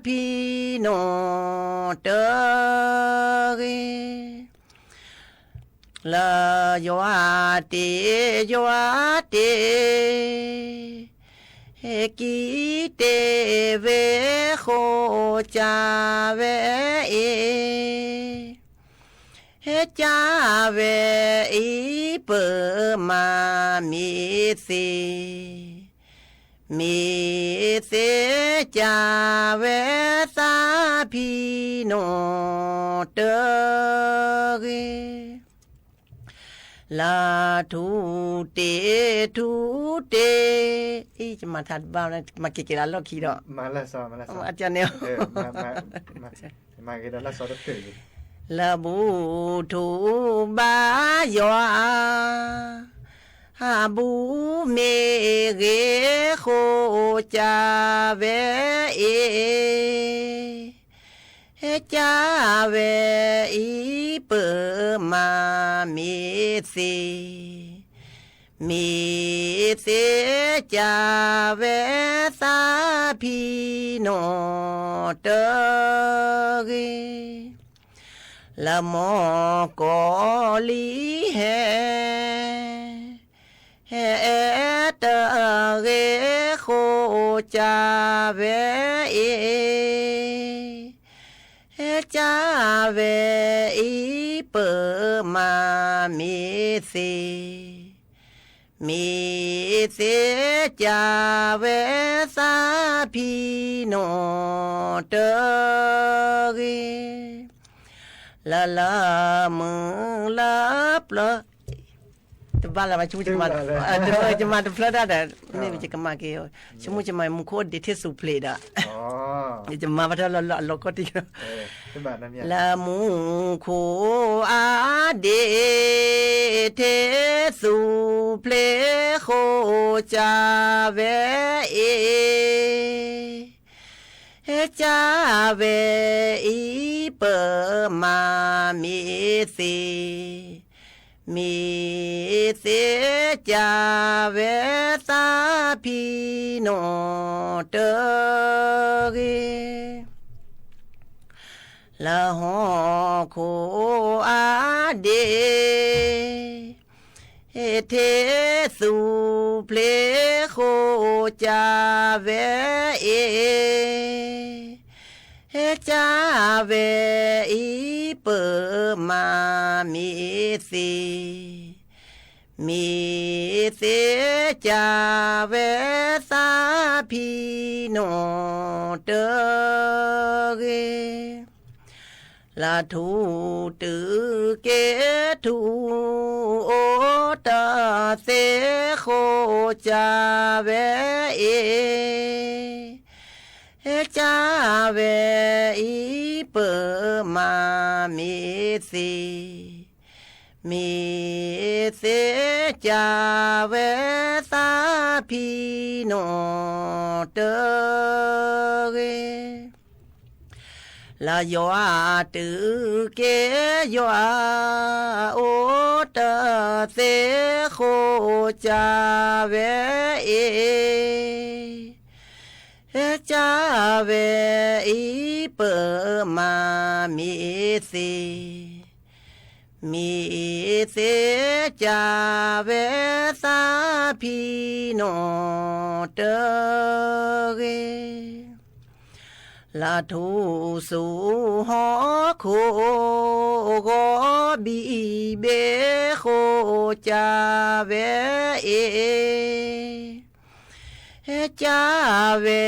နီၣ်တဂ့ၤ. လၢယွၤတ့ၢ်ယွၤတ့ၢ် ကံတ့ၢ်ဝ့ၢ်ဃိကၢ်ဝဲအ့ၣ်, ဟဲကၢ်ဝဲအံၤပၢ်မၤမ့ၢ်သ့, မ့ၢ်သ့ၣ်ကၢ်ဝဲသးဖံနီၣ်တဂ့ၤ. လၢထူတ့ၢ်ထူတ့ၢ်, အံၤ ယမၤထါတဘၣ် မၤက့ၤက့ၤလၢလီၢ်ခံဒီး, အန့ၣ် လၢဘူၣ်ထူဘါယွၤ, ဟးဘူၣ်မ့ၢ်ဂ့ၤဃိကၢ်ဝဲအ့ၣ်, ဟဲကၢ်ဝဲအံၤပၢ်မၤမ့ၢ်သ့, မ့ၢ်သ့ၣ်ကၢ်ဝဲသးဖံနီၣ်တဂ့ၤ. လၢမီၢ်ကီၤလံၤဟဲ ဟဲအဲၣ်တဂ့ၤဃိကၢ်ဝဲအ့ၣ်, ဟဲကၢ်ဝဲအံၤပၢ်မၤမ့ၢ်သ့, မ့ၢ်သ့ၣ်ကၢ်ဝဲသးဖံနီၣ်တဂ့ၤ. လၢလၢမုၢ်လၢပျၢၤ တဘၣ်လၢၤဘၣ် ဆိကမိၣ် ယမၤတဖျၢၣ်တၢ်ဒီး မ့ၢ်ယကမၤက့ၤ, ဆိကမိၣ်ယမၤမူခိၣ်ဒ့ထ့ၣ်သူၣ်ဖျ့းဒီး ယမၤဘၣ်တၢ်လၢအလီၤကီၢ်တံၢ်, လၢမူခိၣ်အါဒ့ထ့ၣ်သူၣ်ဖျ့းဃိကၢ်ဝဲအ့ၣ်, ဟဲကၢ်ဝဲအံၤပၢ်မၤမ့ၢ်သ့, မ့ၢ်သ့ၣ်ကၢ်ဝဲသးဖံနီၣ်တဂ့ၤ. လၢဟီၣ်ခိၣ်အါဒ့ ထ့ၣ်သူၣ်ဖျ့းဃိကၢ်ဝဲအ့ၣ်, ဟဲကၢ်ဝဲအံၤပၢ်မၤမ့ၢ်သ့, မ့ၢ်သ့ၣ်ကၢ်ဝဲသးဖံနီၣ်တဂ့ၤ. လၢထူတ့ၢ်က့ၤထူ အိၣ်တသ့ဃိကၢ်ဝဲအ့ၣ်, ဟဲကၢ်ဝဲအံၤပၢ်မၤမ့ၢ်သ့, မ့ၢ်သ့ၣ်ကၢ်ဝဲသးဖံနီၣ်တဂ့ၤ. လၢယွၤတုၤက့ၤယွၤ အိၣ်တသ့ဃိကၢ်ဝဲအ့ၣ်, ဟဲကၢ်ဝဲအံၤပၢ်မၤမ့ၢ်သ့, မ့ၢ်သ့ၣ်ကၢ်ဝဲသးဖံနီၣ်တဂ့ၤ. လၢထူစူၤဟီၣ်ခိၣ် ဂီၤဘံၣ်ဘ့ၣ်ဃိကၢ်ဝဲအ့ၣ်, ဟဲကၢ်ဝဲ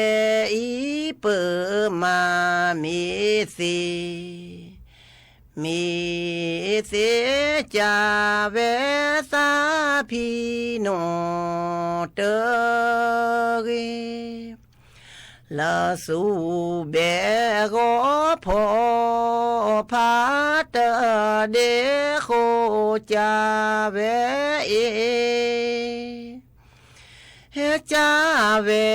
အံၤပၢ်မၤမ့ၢ်သ့, မ့ၢ်သ့ၣ်ကၢ်ဝဲသးဖံနိၣ်တဂ့ၤ, လၢစူၢ်ဘဲဂီၤဖီဖးတဒ့ဃိကၢ်ဝဲအံၤ, ဟဲကၢ်ဝဲ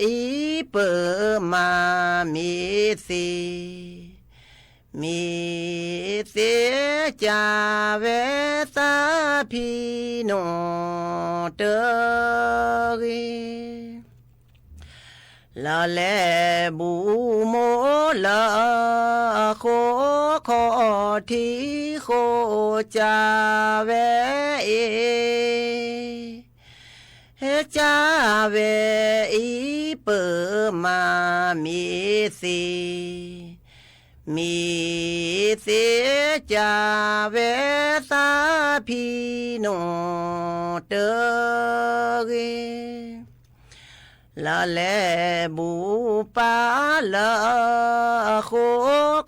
အံၤပၢၢ်မးမ့ၢ်သ့, မ့ၢ်သ့ၣ်ကၢ်ဝဲသးဖံနိၣ်တဂ့ၤ, လၢလဲၤဘူးမိၢ်လၢဃိခီၣ်ထံးဃိကၢ်ဝဲအံၤ, ဟဲကၢ်ဝဲအံၤပၢၢ်မးမ့ၢ်သ့, မ့ၢ်သ့ၣ်ကၢ်ဝဲသးဖံနိၣ်တဂ့ၤ, လၢလဲၤဘူးပၢ်လၢဃိ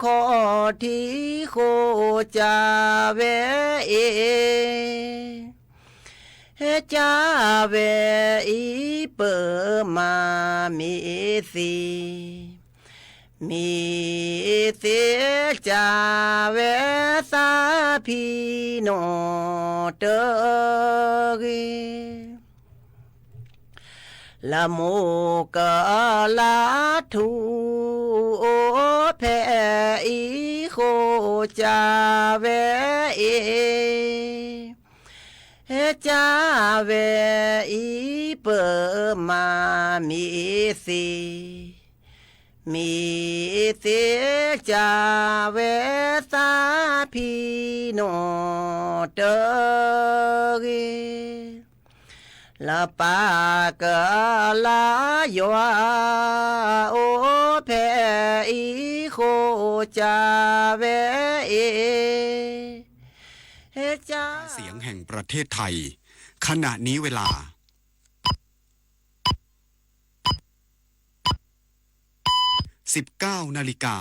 ခီၣ်ထံးဃိကၢ်ဝဲအံၤ, ဟဲကၢ်ဝဲအံၤပၢၢ်မးမ့ၢ်သ့, မ့ၢ်သ့ၣ်ကၢ်ဝဲသးဖံနိၣ်တဂ့ၤ, လၢမိၢ်ကလါထူအိၣ်ဖဲအံၤဃိကၢ်ဝဲအံၤ, ဟဲကၢ်ဝဲအံၤပၢၢ်မးမ့ၢ်သ့, မ့ၢ်သ့ၣ်ကၢ်ဝဲသးဖံနိၣ်တဂ့ၤ, လၢပၢ်ကလါယွၤအိၣ်ဖဲအံၤဃိကၢ်ဝဲအံၤ, ဟဲကၢ် เสียงแห่งประเทศไทย ขณะนี้เวลา สิบเก้านาฬิกา